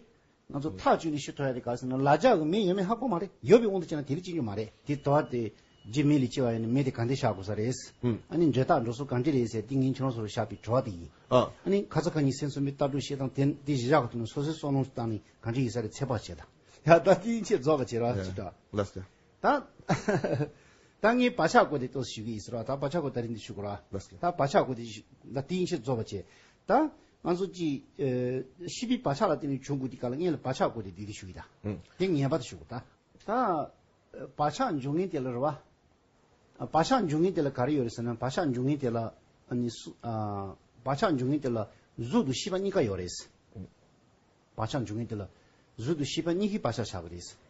ང་ཚོ་ཐག་གཅོད་ནས་ཤི་ཐུབ་ཡ་དེ་ག་རེ་ཟེར་ན། ལ་རྒྱ་གི་མེ་ཡོད་མེད་ཧ་གོ་མ་རེད། ཡོད་པའི་དབང་དུ་བྱས་ན་དེ་ལ་སྐྱེ་རྒྱུ་མ་རེད། དེ་དུ་བ་དེ་རྒྱུ་མེ་ལས་སྐྱེ་བ་ཡིན་ན་མེ་དེ་ག་འདྲ་ཤར་དགོས་ས་རེད། ཨུ། ཨ་ནི་འབྲས་རྟགས་འགྲོ་སོ་ག་འདྲ་རེད་ཟེར། དེ་ངས་ཁྱེད་རང་ཚོར་བཞག་པའི་དྲི་བ་དེ་ཡིན། ཨ། ཨ་ནི་ཁ་ཚ་ཁ་ཉིན་སེམས་ཙམ་པའི་ལྟ་གྲུབ་བཤད་སྟངས་དེ་འདི་གཞི་བཞག་གི་ཐོག་ནས་སོ་སོའི་བསམ་བློ་བཏང་ནས་ག་འདྲ་ཡིན་ས་རེད་ཚོད་དཔག་བྱེད་དང་། ཡ། ད་དེ་ཡིན་ཆེད་རྫོགས་པ་བྱེད་ར་ཅི་འདྲ། ལགས་སོ། ད། ད་ངས་བག་ཆགས་སྐོར་དེ་ཏོག་ཙམ་ཞུ་གི་ཡིན་ཟེར་བ། ད་བག་ཆགས་སྐོར་ད་རིང་འདི་ཞུ་དགོས་ར། ལགས་སོ། ད་བག་ཆགས་སྐོར་དེ་ཞུ། ད་དེ་ཡིན་ཆེད་རྫོགས་པ་བྱས། ད་ང་ཚོ་གི་ཨ་ཤེས་པའི་བག་ཆགས་ལ་བརྟེན་ནས་བྱུང་དགོས་དུས་སྐབས་ལ་སྔོན་ལ་བག་ཆགས་སྐོར་དེ་འདི་འདི་ཞུ་གི་ད། ཨུ། དེ་ངེས་པར་དུ་ཞུ་དགོས་ད། ད་བག་ཆགས་འབྱུང་མཁན་དེ་ལ་རེད་བ། བག་ཆགས་འབྱུང་མཁན་དེ་ལ་ག་རེ་ཡོད་རེད་ཟེར་ན། བག་ཆགས་འབྱུང་མཁན་དེ་ལ་ཨ་ནི་སུ། ཨ། བག་ཆགས་འབྱུང་མཁན་དེ་ལ་གཟུགས་དང་ཤེས་པ་གཉིས་ཀ་ཡོད་རེད། བག་ཆགས་འབྱུང་མཁན་དེ་ལ་གཟུགས་དང་ཤེས་པ་གཉིས་ཀའི་བག་ཆགས་ཆགས་ཀྱི་རེད།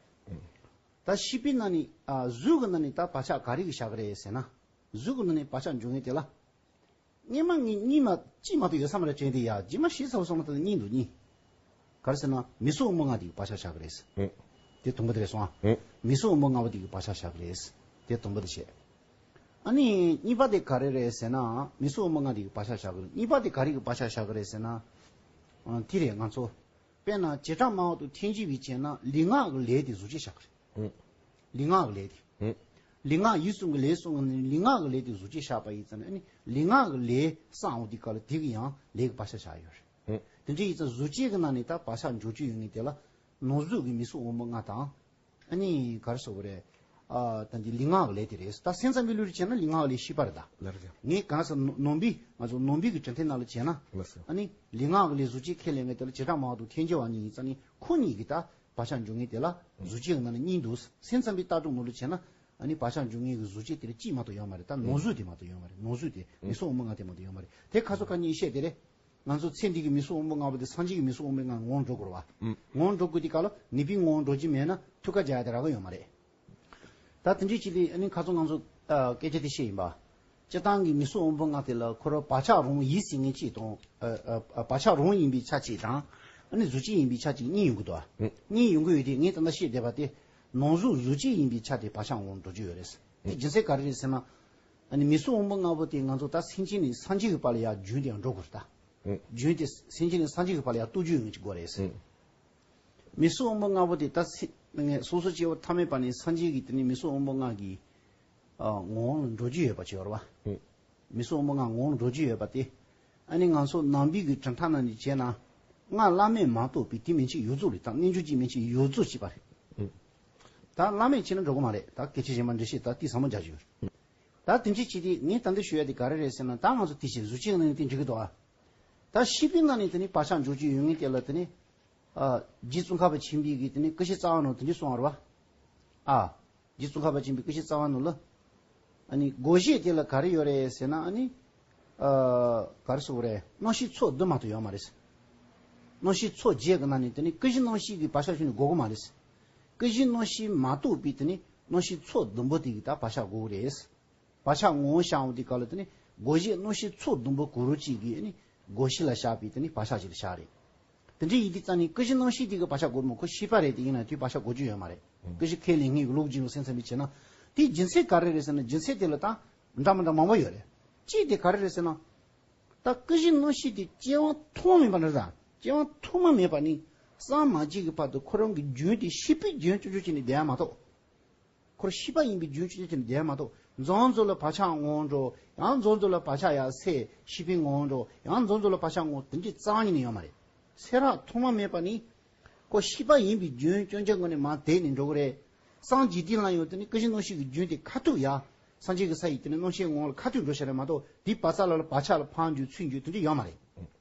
ད་ཤེས་པའི་ནང་ནས། ཨ། གཟུགས་ཀྱི་ནང་ནས་ད་བག་ཆགས་ག་རེ་གི་ཆགས་ཀྱི་རེད་ཟེར་ན། གཟུགས་ཀྱི་ནང་ནས་བག་ཆགས་འབྱུང་མཁན་དེ་ལ། སྔོན་མ་ངས་གཉིས་མ་གཅིག་མ་གཏོགས་ཡོད་ས་མ་རེད་དྲན་དེ་ཡ། རྗེས་མ་ཤེས་ཚར་བ་སོང་ན་ད་གཉིས་འདུག་གཉིས། ག་རེ་ཟེར་ན། མིག་གཟུགས་དབང་པོ་ལྔ་དེ་གི་བག་ཆགས་ཆགས་ཀྱི་རེད། ཨེ། དེ་དང་པོ་དེ་རེད་སོང་ཨ། ཨེ། མིག་གཟུགས་དབང་པོ་ལྔ་པོ་དེ་གི་བག་ཆགས་ཆགས་ཀྱི་རེད། དེ་དང་པོ་དེ་བྱས། ཨ་ནི་གཉིས་པ་དེ་ག་རེ་རེད་ཟེར་ན། མིག་གཟུགས་དབང་པོ་ལྔ་དེ་གི་བག་ཆགས་ཆགས་ཀྱི་རེད། གཉིས་པ་དེ་ག་རེ་གི་བག་ཆགས་ཆགས་ཀྱི་རེད་ཟེར་ན། ཨ། དེ་རེད། ང་ཚོ་དཔེར་ན་བྱེ་བྲག་སྨྲ་བ་དང་ཐལ་འགྱུར་བས་བྱས་ན་ལུས་ངག་གི་ལས་དེ་གཟུགས་ཅན་ཆགས་ཀྱི་རེད། ཨེ། ལུས་ངག་གི་ལས་དེ། ཨེ། ལུས་ངག་ཡིད་གསུམ་གྱི་ལས་གསུམ་ནི་ལུས་ངག་གི་ལས་དེ་གཟུགས་ཅན་ཆགས་པ་ཡིན་ཙང་ནི། ཨ་ནི་ལུས་ངག་གི་ལས་བསམ་འོང་དུས་སྐབས་ལ་དེ་གི་ཡང་ལས་ཀྱི་བག་ཆགས་ཆགས་ཡོད་རེད། ཨེ། དེ་འདྲ་ཡིན་ཙང་གཟུགས་ཅན་གྱི་ནང་ནས་ད་བག་ཆགས་འཇོག་རྒྱུ་ཡོད་ངེས་དེ་ལ་ནང་གཟུགས་ཀྱི་མིག་གཟུགས་དབང་པོ་ལྔ་དང་། ཨ་ནི་ག་རེ་ཟེར་དགོས་རེད། ཨ། ད་འདི་ལུས་ངག་གི་ལས་དེ་རེད། ད་སེམས་ཙམ་པའི་ལུགས་ལ་བྱས་ན་ལུས་ངག་གི་ལས་བཞི་པ་རེད་ད། ལགས་རེད། ངས་གང་ཟེར་ནང་པའི་ང་ཚོ་ནང་པའི་གི་འགྲེལ་བཤད་ནང་ལ་བྱས་ན། ལགས་སོ། ཨ་ནི་ལུས་ངག་གི་ལས་གཟུགས་ཅན་ཁས་ལེན་མཁན་དེ་ལ་བྱེ་བྲག་སྨྲ་བ་དང་ཐལ་འགྱུར་བ་གཉིས་ཡིན་ཙང་ནི་ཁོ་གཉིས་ཀྱིས་ད་བག་ཆགས་འཇོག་མཁན་དེ་ལ་གཟུགས་ཅན་གྱི་ནང་ནས་གཉིས་འདུག་སེམས་ཙམ་པའི་ལྟ་གྲུབ་ནང་ལ་བྱས་ན། ཨ་ནི་བག་ཆགས་འཇོག་མཁན་གྱི་གཟུགས་ཅན་དེ་ལ་གཅིག་མ་གཏོགས་ཡོད་མ་རེད། ད་ནང་གཟུགས་དེ་མ་གཏོགས་ཡོད་མ་རེད། ནང་གཟུགས་དེ་མིག་གཟུགས་དབང་པོ་ལྔ་དེ་མ་གཏོགས་ཡོད་མ་རེད། དེ་ཁ་སང་ཁ་ཉིན་བཤད་དེ་རེད། ང་ཚོ་ཚེ་འདི་གི་མིག་གཟུགས་དབང་པོ་ལྔ་པོ་དེ་སངས་རྒྱས་ཀྱི་མིག་གཟུགས་དབང་པོ་ལྔ་ངོ་བོ་འགྲོ་དགོས་རེད་བ། ཨུམ། ངོ་བོ་འགྲོ་དགོས་དུས་སྐབས་ལ་ནུས་པའི་ངོ་བོ་འགྲོ་རྒྱུ་མེད་ན་ཐུགས་ཁ་རྒྱག་ཡ་དེ་རག་གི་ཡོད་མ་རེད། ད་དེ་འདྲའི་ཅིག་ལ་ཨ་ནི་ཁ་སང་ང་ཚོ་ཨ་སྐད་ཆ་དེ་བཤད་ཡིན་པ། སྤྱིར་བཏང་གི་མིག་གཟུགས་དབང་པོ་ལྔ་དེ་ལ་ཁོ་རང་བག་ཆགས་རང་ཡིན་ཟེར་མཁན་གཅིག་དང་། ཨ་ཨ་བག་ཆགས་རང་ཡིན་པའི་ཆ་གཅིག་དང་། ཨ་ནི་གཟུགས་ཅན་ཡིན་པའི་ཆ་གཅིག་གཉིས་ཡོང་གི་འདུག་བ། ཨུམ། གཉིས་ཡོང་གི་ཡོད་དུས་ངས་ད་ལྟ་བཤད་བསྡད་པ་དེ། ནང་གཟུགས་གཟུགས་ཅན་ཡིན་པའི་ཆ་དེ་བག་ཆགས་ངོ་བོ་འགྲོ་རྒྱུ་ཡོད་རེད། དེ་རྒྱུ་མཚན་ག་རེ་རེད་ཟེར་ན། ཨ་ནི་མིག་གཟུགས་དབང་པོ་ལྔ་པོ་དེ་ང་ཚོ་ད་སེམས་ཅན་ནས་སངས་རྒྱས་ཀྱི་བར་ལ་ཡར་རྒྱུན་དུ་ཡང་འགྲོ་དགོས་རེད་ད། རྒྱུན་དེ་སེམས་ཅན་ནས་སངས་རྒྱས་ཀྱི་བར་ལ་ཡང་གཏོད་རྒྱུ་ཡོང་གི་དགོས་རེད། མི་གསོད་དབང་པོ་ལྔ་པོ་དེ་ད་སེ་ངས་སོ་སོ་སྐྱེ་བོ་ཐ་མལ་པ་ནས་སངས་རྒྱས་ཀྱི་དེ་ནས་མི་གསོད་དབང་པོ་ལྔ་གི་ཨ་ངོ་བོ་ལ་འགྲོ་རྒྱུ་ཡོད་པ་ཅིག་ཡོད་རེད་བ། མི་གསོད་དབང་པོ་ལྔ་ངོ་བོ་ལ་འགྲོ་རྒྱུ་ཡོད་པ་དེ། ཨ་ནི་ང་ཚོ་ནང་པའི་གི་གྲུབ་མཐའ་ནང་ནས་བྱས་ན། སྔགས་བླ་མེད་མ་གཏོགས་པའི་དེ་མན་ཆད་ཡོད་རྫོགས་རེད་དང་རྣལ་འབྱོར་གྱི་མན་ཆད་ཡོད་རྫོགས་བྱས་པ་རེད། ད་བླ་མེད་བྱས་ན་འགྲོ་གི་མ་རེད། ད་སྐད་ཆ་གཞན་པ་འགྲེལ་བཤད་ད་དེ་ཟབ་མོ་རྒྱག་རྒྱུ་ཡོད་རེད། ད་དེ་འདྲ་བྱས་ཏེ་ངས་ད་འདི་ཞུ་ཡ་དེ་ག་རེ་རེད་ཟེར་ན། ད་ང་ཚོ་དེ་བྱས་གཟུགས་ཅན་གྱི་ནང་ནས་དེ་འགྲིག་གི་འདུག་ཨ། ད་ཤེས་པའི་ནང་ནས་དེ་ནི་བག་ཆགས་འཇོག་རྒྱུ་ཡོད་ངེས་དེ་ལ་དེ་ནི། ཨ། རྗེ་ཙོང་ཁ་པ་ཆེན་པོའི་གི་དེ་ནི་ཀུན་ཤེས་རྩ་བ་ནོར་དེ་འདྲ་གསུངས་པ་རེད་བ། ཨ། རྗེ་ཙོང་ཁ་པ་ཆེན་པོའི་ཀུན་ཤེས་རྩ་བ་ནོར་ལ། ཨ་ནི་སྒོ་བཞི་དེ་ལ་ག་རེ་ཡོད་རེད་ཟེར་ན། ཨ་ནི། ཨ། ག་རེ་ཟེར་དགོས་རེད། རྣམ་ཤེས་ཚོགས་བདུན་མ་གཏོགས་ཡོད་མ་རེད། རྣམ་ཤེས་ཚོགས་བརྒྱད་ཀྱི་ནང་ནས་དེ་ནི་ཀུན་གཞི་རྣམ་ཤེས་ཀྱི་བག་ཆགས་ཤིག་ནི་དགོས་ཀྱི་མ་རེད། ཀུན་གཞི་རྣམ་ཤེས་མ་གཏོགས་པའི་དེ་ནི་རྣམ་ཤེས་ཚོགས་བདུན་པོ་དེ་གི་ད་བག་ཆགས་དགོས་ཀྱི་རེད། བག་ཆགས་ངོ་བོ་བཤད་འོང་དུས་སྐབས་ལ་དེ་ནི་སྒོ་བཞི་རྣམ་ཤེས་ཚོགས་བདུན་པོ་གུ་རུ་གཅིག་གིས་ནི་སྒོ་བཞི་ལ་བཞག་པའི་དེ་ནི་བག་ཆགས་ཅིག་ལ་བཞག་རེད། དེ་འདྲ་ཡིན་དུས་ཙང་ནི་ཀུན་གཞི་རྣམ་ཤེས་དེ་གི་བག་ཆགས་དགོས་མོད། ཁོ་ཤེས་པ་རེད་དེ་ཡིན་ན་དེའི་བག་ཆགས་དགོས་རྒྱུ་ཡོད་མ་རེད། ཀུན་གཞི་ཁས་ལེན་མཁན་གྱི་ལུགས་ཀྱི་ནང་སེམས་ཙམ་པའི་བྱས་ན། དེའི་རྒྱུ་མཚན་ག་རེ་རེད་ཟེར་ན། རྒྱུ་མཚན་དེ་ལ་ད་འདྲ་མི་འདྲ་མང་པོ་ཡོད་རེད། གཅིག་དེ་ག་རེ་རེད་ཟེར་ན། ད་ཀུན་གཞི་རྣམ་ཤེས་དེ་སྐྱེ་བ་ཐོག་མ་མེད་པ་ནས་རེད་ད། སྐྱེ་བ་ཐོག་མ་མེད་པ་ནས་སངས་མ་རྒྱས་ཀྱི་བར་དུ་ཁོ་རང་གི་རྒྱུན་དེ་ཤེས་པའི་རྒྱུན་ཅོ་ཅོ་བྱས་ནས་བསྡད་ཡ་མ་གཏོགས། ཁོར་ཤེས་པ་ཡིན་པའི་རྒྱུན་ཅོ་ཅོ་བྱས་ནས་བསྡད་ཡ་མ་གཏོགས། མཚོན་མཚོན་ལ་བག་ཆགས་ངོ་བོ་འགྲོ། ཡང་མཚོན་མཚོན་ལ་བག་ཆགས་ཡར་སད། ཤེས་པའི་ངོ་བོ་འགྲོ། ཡང་མཚོན་མཚོན་ལ་བག་ཆགས་ངོ་བོ་དེ་འདྲའི་རྩ་བ་ཉིད་ནས་ཡོད་མ་རེད། ཚེ་རབས་ཐོག་མ་མེད་པ་ནས་ཁོ་ཤེས་པ་ཡིན་པའི་རྒྱུན་སྐྱོན་ཅན་ངོ་ནས་མར་དེད་ནས་འགྲོ་གི་རེད། སངས་རྒྱས་དུས་ལ་ཡང་དེ་ནི་ཀུན་གཞི་རྣམ་ཤེས་ཀྱི་རྒྱུན་དེ་ཁ་ཐུག་ཡར་སངས་རྒྱས་ཀྱི་ས་ཡི་དེ་ནི་རྣམ་ཤེས་ངོ་བོ་ལ་ཁ་ཐུག་འགྲོ་ཤ་རེད་མ་གཏོགས། དེའི་བར་ས་ལ་ལ་བག་ཆགས་ལ་ཕར་འགྱུར་ཚུར་འགྱུར་དེ་འདྲ་ཡོད་མ་རེད།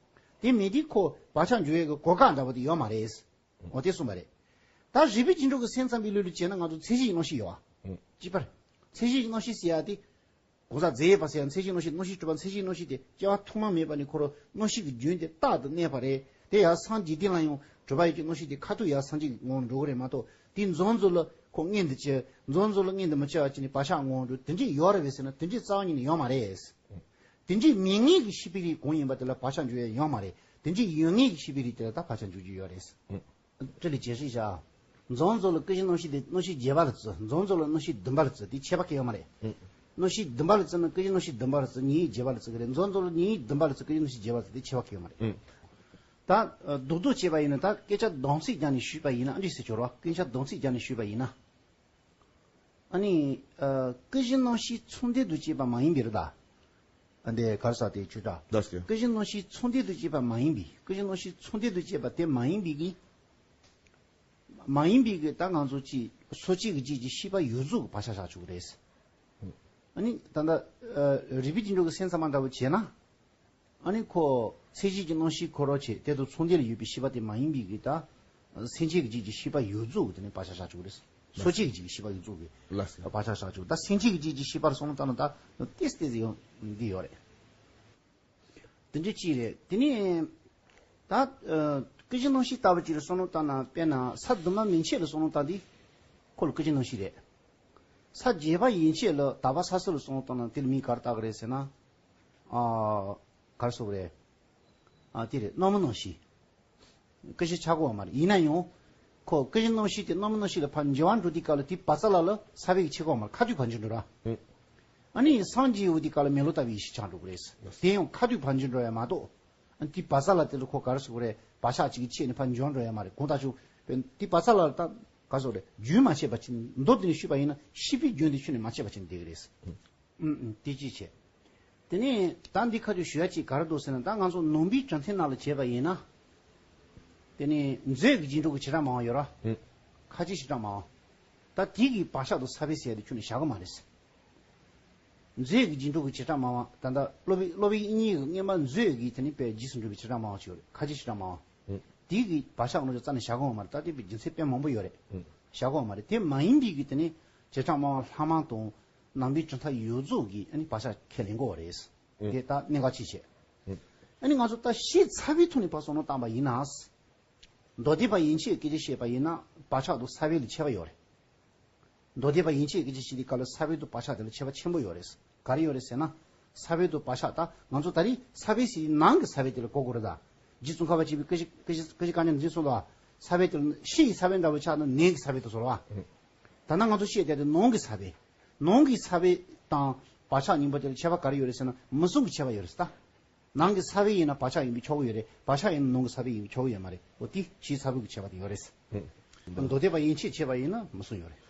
དེ་མེད་དུས་ཁོ་བག་ཆགས་འཇོག་ཡས་ཀྱི་གོ་སྐབས་འདྲ་པོ་དེ་ཡོད་མ་རེད། འོ་དེ་གསུངས་པ་རེད། ད་རིག་པའི་རྗེས་འགྲོ་གི་སེམས་ཙམ་པའི་ལུགས་ལ་བྱས་ན་ང་ཚོ་མཚན་གཞིའི་རྣམ་ཤེས་ཡོད་པ། ཨང་། གཅིག་པར། མཚན་གཞིའི་རྣམ་ཤེས་ཟེར་ཡ་དེ། གོང་ས་མཛད་པ་ཟེར་ཡ་མཚན་གཞིའི་རྣམ་ཤེས། རྣམ་ཤེས་གྲུབ་པ་མཚན་གཞིའི་རྣམ་ཤེས་དེ་སྐྱེ་བ་ཐོག་མ་མེད་པ་ནས་ཁོ་རང་རྣམ་ཤེས་ཀྱི་རྒྱུན་དེ་རྟག་ཏུ་གནས་པ་རེད། དེ་ཡང་སངས་རྒྱས་དུས་ལ་ཡང་གྲུབ་པ་ཡོད་ཀྱི་རྣམ་ཤེས་དེ་ཁ་ཐུག་ཡར་སངས་རྒྱས་ཀྱི་ངང་འགྲོ་གི་རེད་མ་གཏོགས། དེ་མཚོན་མཚོན་ལ་ཁོ་མངོན་དུ་བྱེད། མཚོན་མཚོན་ལ་མངོན་དུ་མི་བྱེད་པ་བྱས་ནས་བག་ཆགས་ངང་འགྲོ་དེ་འདྲས་ཡོད་རེད་པས་ཟེར་ན། དེ་འདྲས་རྩ་བ་ཉིད་ནས་ཡོད་མ་རེད། དེ་འདྲའི་མེད་ངེས་ཀྱི་ཤེས་པའི་རིགས་གང་ཡིན་པ་དེ་ལ་བག་ཆགས་འཇོག་ཡ་ཡོད་མ་རེད། དེ་འདྲའི་ཡོད་ངེས་ཀྱི་ཤེས་པའི་རིགས་དེ་ལ་ད་བག་ཆགས་འཇོག་རྒྱུ་ཡོད་རེད། ཨང་། སྤྲེལ་ལེ་རྒྱལ་སྲས་བཞག་མཚོན་མཚོན་ལ་ཀུན་གཞི་རྣམ་ཤེས་དེ་རྣམ་ཤེས་བརྒྱད་པ་ལ་བརྩི། མཚོན་མཚོན་ལ་རྣམ་ཤེས་བདུན་པ་ལ་བརྩི། དེ་ཁྱད་པར་གང་ཡང་ཡོད་མ་རེད། ཨང་། རྣམ་ཤེས་བདུན་པ་ལ་བརྩི་ན་ཀུན་གཞི་རྣམ་ཤེས་བདུན་པ་ལ་བརྩི། ཉི་ཤུ་བརྒྱད་པ་ལ་བརྩི་གི་རེད། མཚོན་མཚོན་ལ་ཉི་ཤུ་བདུན་པ་ལ་བརྩི། ཀུན་གཞི་རྣམ་ཤེས་བརྒྱད་པ་ལ་བརྩི། དེ་ཁྱད་པར་གང་ཡང་ཡོད་མ་རེད། ཨང་། ད་རྡོག་རྡོག་བྱས་པ་ཡིན་ན། ད་སྐད་ཆ་སྡོམ་ཚིག་རྒྱག་ནས་ཞུས་པ་ཡིན་ན། ཨ་འདྲས་ཟེར་གྱི་ཡོད་རེད་བ། སྐད་ཆ་སྡོམ་ཚིག་རྒྱག་ནས་ཞུས་པ་ཡིན་ན། ཨ་ནི། ཨ། ཀུན་གཞི་རྣམ་ཤེས་ཚོགས་ལྡན་དུ་སྐྱེས་པ་མ་ཡིན་པའི་རེད་ད། ཨ། འདི་ག་རེ་ཟེར་དེ་ཆོས་གྲགས། ལགས་སོ། ཀུན་གཞི་རྣམ་ཤེས་ཚོགས་ལྡན་དུ་སྐྱེས་པ་མ་ཡིན་པའི། ཀུན་གཞི་རྣམ་ཤེས་ཚོགས་ལྡན་དུ་སྐྱེས་པ་དེ་མ་ཡིན་པའི་གི། མ་ཡིན་པའི་གི་ད་ང་ཚོ་ཅིག་སོ་སྐྱེ་གི་རྗེས་ཀྱི་ཤེས་པ་ཡོད་ཚད་ཀྱི་བག་ཆགས་བཞག་ཆོག་གི་རེད། ཨ་ནི་ད་ལྟ། ཨ། རིག་པའི་རྗེས་འགྲོ་གི་སེམས་ཙམ་པ་འདྲ་བོ་བྱས་ན། ཨ་ནི་ཁོ་མཚན་གཞི་གི་རྣམ་ཤེས་ཁོ་རང་བྱས་དེ་དང་ཚོགས་ལྡན་ལ་ཡོད་པའི་ཤེས་པ་དེ་མ་ཡིན་པའི་གི་ད། སེམས་ཅན་གྱི་རྗེས་ཀྱི་ཤེས་པ་ཡོད་ཚད་ཀྱི་དེ་ནི་བག་ཆགས་བཞག་ཆོག་གི་རེད། སོ་སྐྱེ་གི་རྗེས་ཀྱི་ཤེས་པ་ཡོད་ཚད་ཀྱི། ལགས་སོ། བག་ཆགས་བཞག་ཆོག་ད་སེམས་ཅན་གྱི་རྗེས་ཀྱི་ཤེས་པར་བསམ་བློ་བཏང་ན་ད་ཏོག་ཙམ་ཏོག་ཙམ་ཡོང་གི་ཡོད་རེད། དེ་འདྲ་ཅིག་རེད། དེ་ནས་ད། ཨ། ཀུན་གཞི་རྣམ་ཤེས་ལྟ་བུ་ཅིག་ལ་བསམ་བློ་བཏང་ན། དཔེར་ན་ས་དུ་མ་མན་ཆད་ལ་བསམ་བློ་བཏང་དུས་ཁོ་ལ་ཀུན་གཞི་རྣམ་ཤེས་རེད། ས་བརྒྱད་པ་ཡན་ཆད་ལ་དག་པ་ས་སོ་ལ་བསམ་བློ་བཏང་ན་དེ་ལ་མིང་ག་རེ་བཏགས་ཀྱི་རེད་ཟེར་ན། ཨ། ག་རེ་ཟེར་དགོས་རེད། ཨ། དེ་རེད། རྣམ་སྨིན་རྣམ་ཤེས། ཀུན་གཞི་ཆགས་ཀྱི་ཡོད་མ་རེད། ཡིན་ན་ཡང་ཁོ་ཀུན་གཞི་རྣམ་ཤེས་དེ་རྣམ་སྨིན་རྣམ་ཤེས་ལ་ཕར་འགྱུར་བ་འགྲོ་དུས་སྐབས་ལ་དེའི་བག་ཚ་ལ་ལ་ས་བོན་གྱིས་ཕྱེ་གི་ཡོད་མ་རེད། ཁ་ཐུག་ཕར་འགྱུར་འགྲོ་ར། ཨང་། ཨ་ནི་སངས་རྒྱས་འོང་དུས་སྐབས་ལ་མེ་ལོང་ལྟ་བུའི་ཡེ་ཤེས་ཆགས་འགྲོ་གི་རེད། དེ་ཡང་ཁ་ཐུག་ཕར་འགྱུར་འགྲོ་ཡ་མ་གཏོགས། ཨ། དེའི་བག་ཚ་ལ་དེ་ལ་ཁོ་ག་རེ་ཟེར་དགོས་རེད། བག་ཆགས་གཅིག་གི་ཆེད་ནས་ཕར་འགྱུར་འགྲོ་ཡ་མ་རེད། གང་ལྟར་ཆོག་དེའི་བག་ཚ་ལ་ལ་ད་ག་རེ་ཟེར་དགོས་རེད། རྒྱུན་མ་ཆད་པ་ཅིག་མདོར་བསྡུས་ནས་ཞུས་པ་ཡིན་ན་ཤེས་པའི་རྒྱུན་དེ་ཁྱོན་ནས་མ་ཆད་པ་ཅིག་བསྡད་ཀྱི་རེད། ཨང་། ཨང་། དེ་གཅིག་བྱས། དེ་ནས་ད་འདི་ཁ་ཐུག་ཞུ་ཡ་གཅིག་ག་རེ་འདུག་ཟེར་ན། ད་ང་ཚོ་ནང་པའི་གྲུབ་མཐའི་ནང་ལ་བྱས་པ་ཡིན་ན། དེ་ནས་མཛོད་ཀྱི་རྗེས་འགྲོ་གི་བྱེ་བྲག་སྨྲ་བ་ཡོད་ར། ཨང་། ཁ་ཆེ་བྱེ་བྲག་སྨྲ་བ། ད་དེ་གི་བག་ཆགས་དང་ས་བོན་ཟེར་ཡ་དེ་ཁྱོན་ནས་བཞག་གི་མ་རེད། མཛོད་ཀྱི་རྗེས་འགྲོ་གི་བྱེ་བྲག་སྨྲ་བ། ད་ལྟ་སློབ་དཔོན་སློབ་དཔོན་དབྱིག་གཉེན་གྱིས་སྔོན་མ་མཛོད་ཀྱི་དེ་ནས་དཔེ་རྗེས་སུ་འགྲོ་བའི་བྱེ་བྲག་སྨྲ་བ་ཅིག་ཡོད་རེད། ཁ་ཆེ་བྱེ་བྲག་སྨྲ་བ། ཨང་། དེ་གི་བག་ཆགས་ནང་ལ་རྩ་ནས་བཞག་གི་ཡོད་མ་རེད། ད་དེ་བའི་རྒྱུ་མཚན་དཔེ་མང་པོ་ཡོད་རེད། ཨང་། བཞག་གི་ཡོད་མ་རེད། དེ་མ་ཡིན་པའི་གི་དེ་ནས་བྱེ་བྲག་སྨྲ་བ་ལྷག་མ་དང་། ནང་པའི་གྲུབ་མཐའ་ཡོད་ཚད་ཀྱི་ཨ་ནི་བག་ཆགས་ཁས་ལེན་དགོས་པ་རེད། ཨང་། དེ་ད་གནད་འགག་ཆེ་བྱས། ཨང་། ཨ་ནི་ང་ཚོ་ད་ཤེས་ཚར་བའི་ཐོག་ནས་ཕར་བསམ་བློ་བཏང་པ་ཡིན་ན། མདོ་སྡེ་པ་ཡན་ཆད་སྐད་ཆ་བཤད་པ་ཡིན་ན་བག་ཆགས་དང་ས་བོན་ལ་ཁྱད་པར་ཡོད་རེད། མདོ་སྡེ་པ་ཡན་ཆད་སྐད་ཆ་བཤད་དུས་སྐབས་ལ་ས་བོན་དང་བག་ཆགས་དེ་ལ་ཁྱད་པར་ཆེན་པོ་ཡོད་རེད། ག་རེ་ཡོད་རེད་ཟེར་ན། ས་བོན་དང་བག་ཆགས། ད་ང་ཚོ་ད་རེས་ས་བོན་ཟེར་ནང་གི་ས་བོན་དེ་ལ་གོ་དགོས་རེད་ད། རྗེ་ཙོང་ཁ་པ་ཆེན་པོས་ཀུན་གཞི་ཀུན་གཞི་ཀུན་གཞི་བཀའ་རྙིང་འདི་གསུངས་འདུག་ཨ། ས་བོན་དེ་ལ་ཕྱི་ཡི་ས་བོན་འདྲ་བོ་ཆགས་ན་ནང་གི་ས་བོན་དུ་ཟེར་བ། ད་ནང་ང་ཚོ་བཤད་བསྡད་དེ་ནང་གི་ས་བོན། ནང་གི་ས་བོན་དང་བག་ཆགས་གཉིས་པོ་དེ་ལ་ཁྱད་པར་ག་རེ་ཡོད་རེད་ཟེར་ན། མུ་གསུམ་གྱི་ཁྱད་པར་ཡོད་རེད་ད། ནང་གི་ས་བོན་ཡིན་ན་བག་ཆགས་ཡིན་པའི་ཆོག་གི་ཡོད་རེད། བག་ཆགས་ཡིན་ན་ནང་གི་ས་བོན་ཡིན་པའི་ཆོག་གི་ཡོད་མ་རེད། འོ་དེ་ཕྱིའི་ས་བོན་གྱི་ཁྱད་པར་དེ་ཡོད་རེད། ཨུ། མདོ་སྡེ་པ་ཡན་ཆད་བྱས་པ་ཡིན་ན་མི་གསུང་ཡོད་རེད།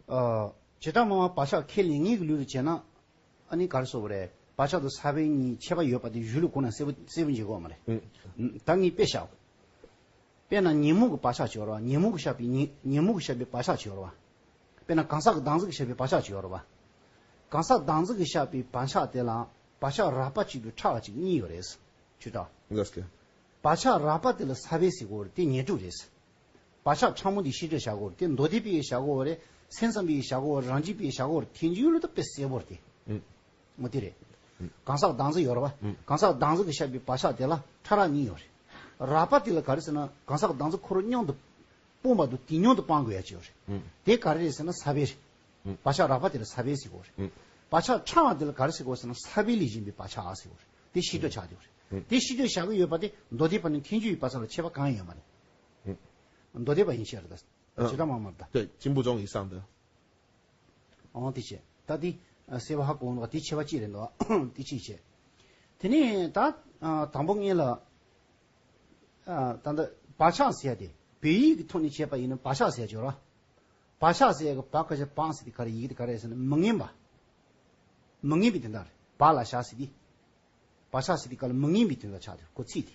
ཨ། བྱེ་བྲག་སྨྲ་བ་བག་ཆགས་ཁས་ལེན་མཁན་གྱི་ལུགས་ལ་བྱས་ན། ཨ་ནི་ག་རེ་ཟེར་དགོས་རེད། བག་ཆགས་དང་ས་བོན་གཉིས་ཁྱད་པར་ཡོད་པ་དེ་གཞུང་ལུགས་གོང་ན་གསལ་པོ་གསལ་པོ་འཇལ་གྱི་ཡོད་མ་རེད། ཨུ། ད་ངས་དཔེ་བཞག་དཔེར་ན་ཉོན་མོངས་ཀྱི་བག་ཆགས་ཅིག་ཡོད་རེད་བ། ཉོན་མོངས་ཀྱིས་བཤད་པའི་ཉོན་ཉོན་མོངས་ཀྱིས་བཤད་པའི་བག་ཆགས་ཅིག་ཡོད་རེད་བ། དཔེར་ན་གང་ཟག་གི་བདག་འཛིན་གྱིས་བཤད་པའི་བག་ཆགས་ཅིག་ཡོད་རེད་བ། གང་ཟག་བདག་འཛིན་གྱིས་བཤད་པའི་བག་ཆགས་དེ་ལ་བག་ཆགས་རགས་པ་གཅིག་དང་ཕྲ་བ་གཅིག་གཉིས་ཡོད་རེད། ཆུ་དྲག་ལགས་སོ། བག་ཆགས་རགས་པ་དེ་ལ་ས་བོན་ཟེར་གྱི་ཡོད་རེད། དེ་ཉོན་དྲུག་རེད། བག་ཆགས་ཕྲ་མོ་འདི་ཤེས་སྒྲིབ་བྱ་དགོས་རེད། དེ་མདོ་སྡེ་པས་བྱ་དགོས་རེད། སེམས་ཙམ་པས་བྱ་དགོས་རེད། རང་རྒྱུད་པས་བྱ་དགོས་རེད། ཐལ་འགྱུར་ལ་ད་དཔེ་གསལ་པོ་རེད་དེ། ཨུ། མོ་དེ་རེད། ཨུ། གང་ཟག་བདག་འཛིན་ཡོད་རེད་བ། ཨུ། གང་ཟག་བདག་འཛིན་གྱིས་བཤད་པའི་བག་ཆགས་དེ་ལ་ཕྲ་རགས་གཉིས་ཡོད་རེད། རགས་པ་དེ་ལ་ག་རེ་ཟེར་ན་གང་ཟག་བདག་འཛིན་ཁོ་རང་མཉམ་དུ་སྤངས་པ་དང་དེ་མཉམ་དུ་སྤང་དགོས་ཡ་ཅིག་ཡོད་རེད། ཨུ། དེ་ག་རེ་རེད་ཟེར་ན་ས་བོན་རེད། ཨུ། བག་ཆགས་རགས་པ་དེ་ལ་ས་བོན་ཟེར་གྱི་ཡོད་རེད། ཨུ། བག་ཆགས་ཕྲ་བ་དེ་ལ་ག་རེ་ཟེར་གྱི་ཡོད་ཟེར་ན་ས་བོན་ལས་གཞན་པའི་བག་ཆགས་ཟེར་གྱི་ཡོད་རེད། དེ་ཤེས་སྒྲིབ་ཆགས་བསྡད་ཡོད་རེད། ཨུ། དེ་ཤེས་སྒྲིབ་བྱ་གི་ཡོད་པ་དེ་མདོ་སྡེ་པ་ནས་ཐལ་འགྱུར་བའི་བར་ཙམ་ལ་ཁྱད་པར་གང་ཡང་ཡོད་མ་རེད། ཨུ། མདོ་སྡེ་པ་ཡན་ཆད་རེད་ད། ཨ། བྱེ་བྲག་སྨྲ་བ་མ་རེད་ད། 对，金部宗以上的。 ཨོ་དེ་བྱས། ད་དེ་ཨ་གསལ་པོ་ཧ་གོ་འོང་བ་དེ་ཁྱད་པར་གཅིག་རེད་འདུག་དེ་གཅིག་བྱས། དེ་ནས་ད་ཨ་དང་པོ་ངེད་ལ་ཨ་ད་ལྟ་བག་ཆགས་ཟེར་ཡ་དེ་བོད་ཡིག་གི་ཐོག་ནས་བྱས་པ་ཡིན་ན་བག་ཆགས་ཟེར་ཡ་ཅིག་ཡོད་རེད། བག་ཆགས་ཟེར་ཡ་གི་བག་ཀ་ཆ་བག་ཟེར་དེ་ག་རེ་ཡི་གེ་དེ་ག་རེ་ཟེར་ན་མི་སྙན་པ། མི་སྙན་པའི་དོན་དག་རེད། བག་ལ་ཞག་ཟེར་དེ། བག་ཆགས་ཟེར་དེ་ག་ལ་མི་སྙན་པའི་དོན་དག་ཆགས་དེ་ཁོ་ཚིག་དེ།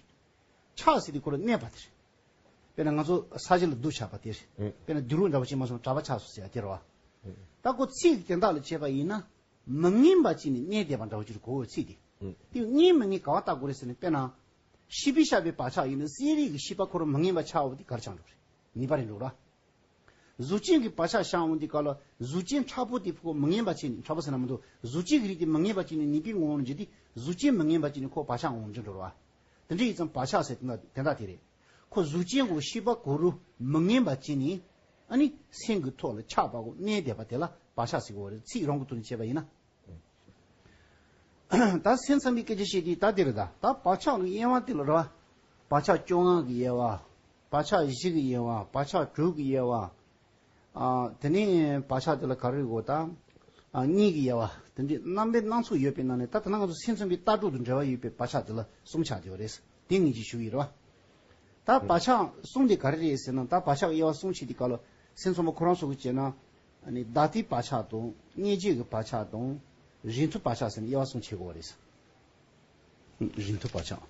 ཆགས་ཟེར་དེ་ཁོ་ལ་གནས་པ་དེ་རེད། དཔེར་ན་ང་ཚོ་ས་གཞི་ལ་རྡོ་ཆགས་པ་དེ་རེད། ཨེ། དཔེར་ན་རྡོ་ལུག་འདྲ་བོ་ཅིག་མ་སོང་གྲྭ་པ་ཆགས་སོང་ཟེར་ཡ་དེ་རེད་བ། ཨེ། ད་ཁོ་ཚིག་གི་དོན་དག་ལ་བྱས་པ་ཡིན་ན། མི་སྙན་པ་ཅིག་ནས་གནས་བསྡད་པ་འདྲ་བོ་ཅིག་གོ་བའི་ཚིག་དེ། ཨེ། དེ་སྙན་མི་སྙན་ག་བ་བལྟ་དགོས་རེད་ཟེར་ན་དཔེར་ན། ཤེས་པས་བཤད་པའི་བག་ཆགས་ཡིན་ན་གསལ་རིག་གི་ཤེས་པ་ཁོ་རང་མི་སྙན་པ་ཆགས་འོ་དེ་ག་རེ་ཆགས་འགྲོ་རེད། ནུས་པ་རེད་འགྲོ་ར། གཟུགས་ཅན་གྱི་བག་ཆགས་བཞག་འོང་དུས་སྐབས་ལ་གཟུགས་ཅན་མཁྲེགས་པོ་དེ་ཕུག་མི་སྙན་པ་བྱས་ནས་མཁྲེགས་པོ་ཟེར་ན་མི་འདུག་གཟུགས་ཅན་གྱི་རིགས་དེ་མི་སྙན་པ་བྱས་ནས་ནུས་པའི་ངོ་བོར་འགྱུར་ཏེ་གཟུགས་ཅན་མི་སྙན་པ་བྱས་ནས་ཁོ་བག་ཆགས་ངོ་བོར་འགྱུར་འགྲོ་བ། དེ་འདྲ་ཡིན་ཙང་བག་ཆགས་ཟེར་དེ་འདྲ་དེ་འདྲ་དེ་རེད། ཁོ་གཟུགས་ཅན་གྱི་ཤེས་པ་གོ་རུ་མི་སྙན་པ་བྱས་ནས་ཨ་ནི་སེམས་ཀྱི་ཐོག་ལ་ཆགས་པ་གོ་གནས་བསྡད་པ་དེ་ལ་བག་ཆགས་ཟེར་གོ་རེད། ཚིག་རང་གི་དོན་བྱས་པ་ཡིན་ན། ད་སེམས་ཙམ་པའི་སྐད་ཆ་བཤད་དུས་ད་དེ་རེད་ད། ད་བག་ཆགས་ཀྱི་དབྱེ་བ་དེ་ལ་རེད་བ། བག་ཆགས་བཅོ་ལྔ་གི་དབྱེ་བ། བག་ཆགས་བཞི་གི་དབྱེ་བ། བག་ཆགས་དྲུག་གི་དབྱེ་བ། ཨ། དེ་ནས་བག་ཆགས་དེ་ལ་ག་རེ་གོ་ད། ཨ། གཉིས་ཀྱི་དབྱེ་བ། དེ་འདྲའི་རྣམ་པའི་སྣ་ཚོགས་ཡོད་པའི་ནང་ནས་ད་དེ་ན་ང་ཚོ་སེམས་ཙམ་པའི་ལྟ་གྲུབ་དང་འབྲེལ་བ་ཡོད་པའི་བག་ཆགས་དེ་ལ་གསུམ་ཆགས་བསྡད་ཡོད་རེད། དེ་ངེད་ཀྱིས་ཞུ་ཡི་རེད་བ། ད་བག་ཆགས་གསུམ་དེ་ག་རེ་རེད་ཟེར་ན། ད་བག་ཆགས་དབྱེ་བ་གསུམ་བྱེད་དུས་སྐབས་ལ་སེམས་ཙམ་པ་ཁོ་རང་ཚོ་གིས་བྱས་ན། ཨ་ནི་བདག་ལྟའི་བག་ཆགས་དང་། རྙེད་བྱེད་ཀྱི་བག་ཆགས་དང་། རིགས་མཐུན་བག་ཆགས་ཟེར་ནས་དབྱེ་བ་གསུམ་ཕྱེ་དགོས་པ་རེད། རིགས་མཐུན་བག་ཆགས།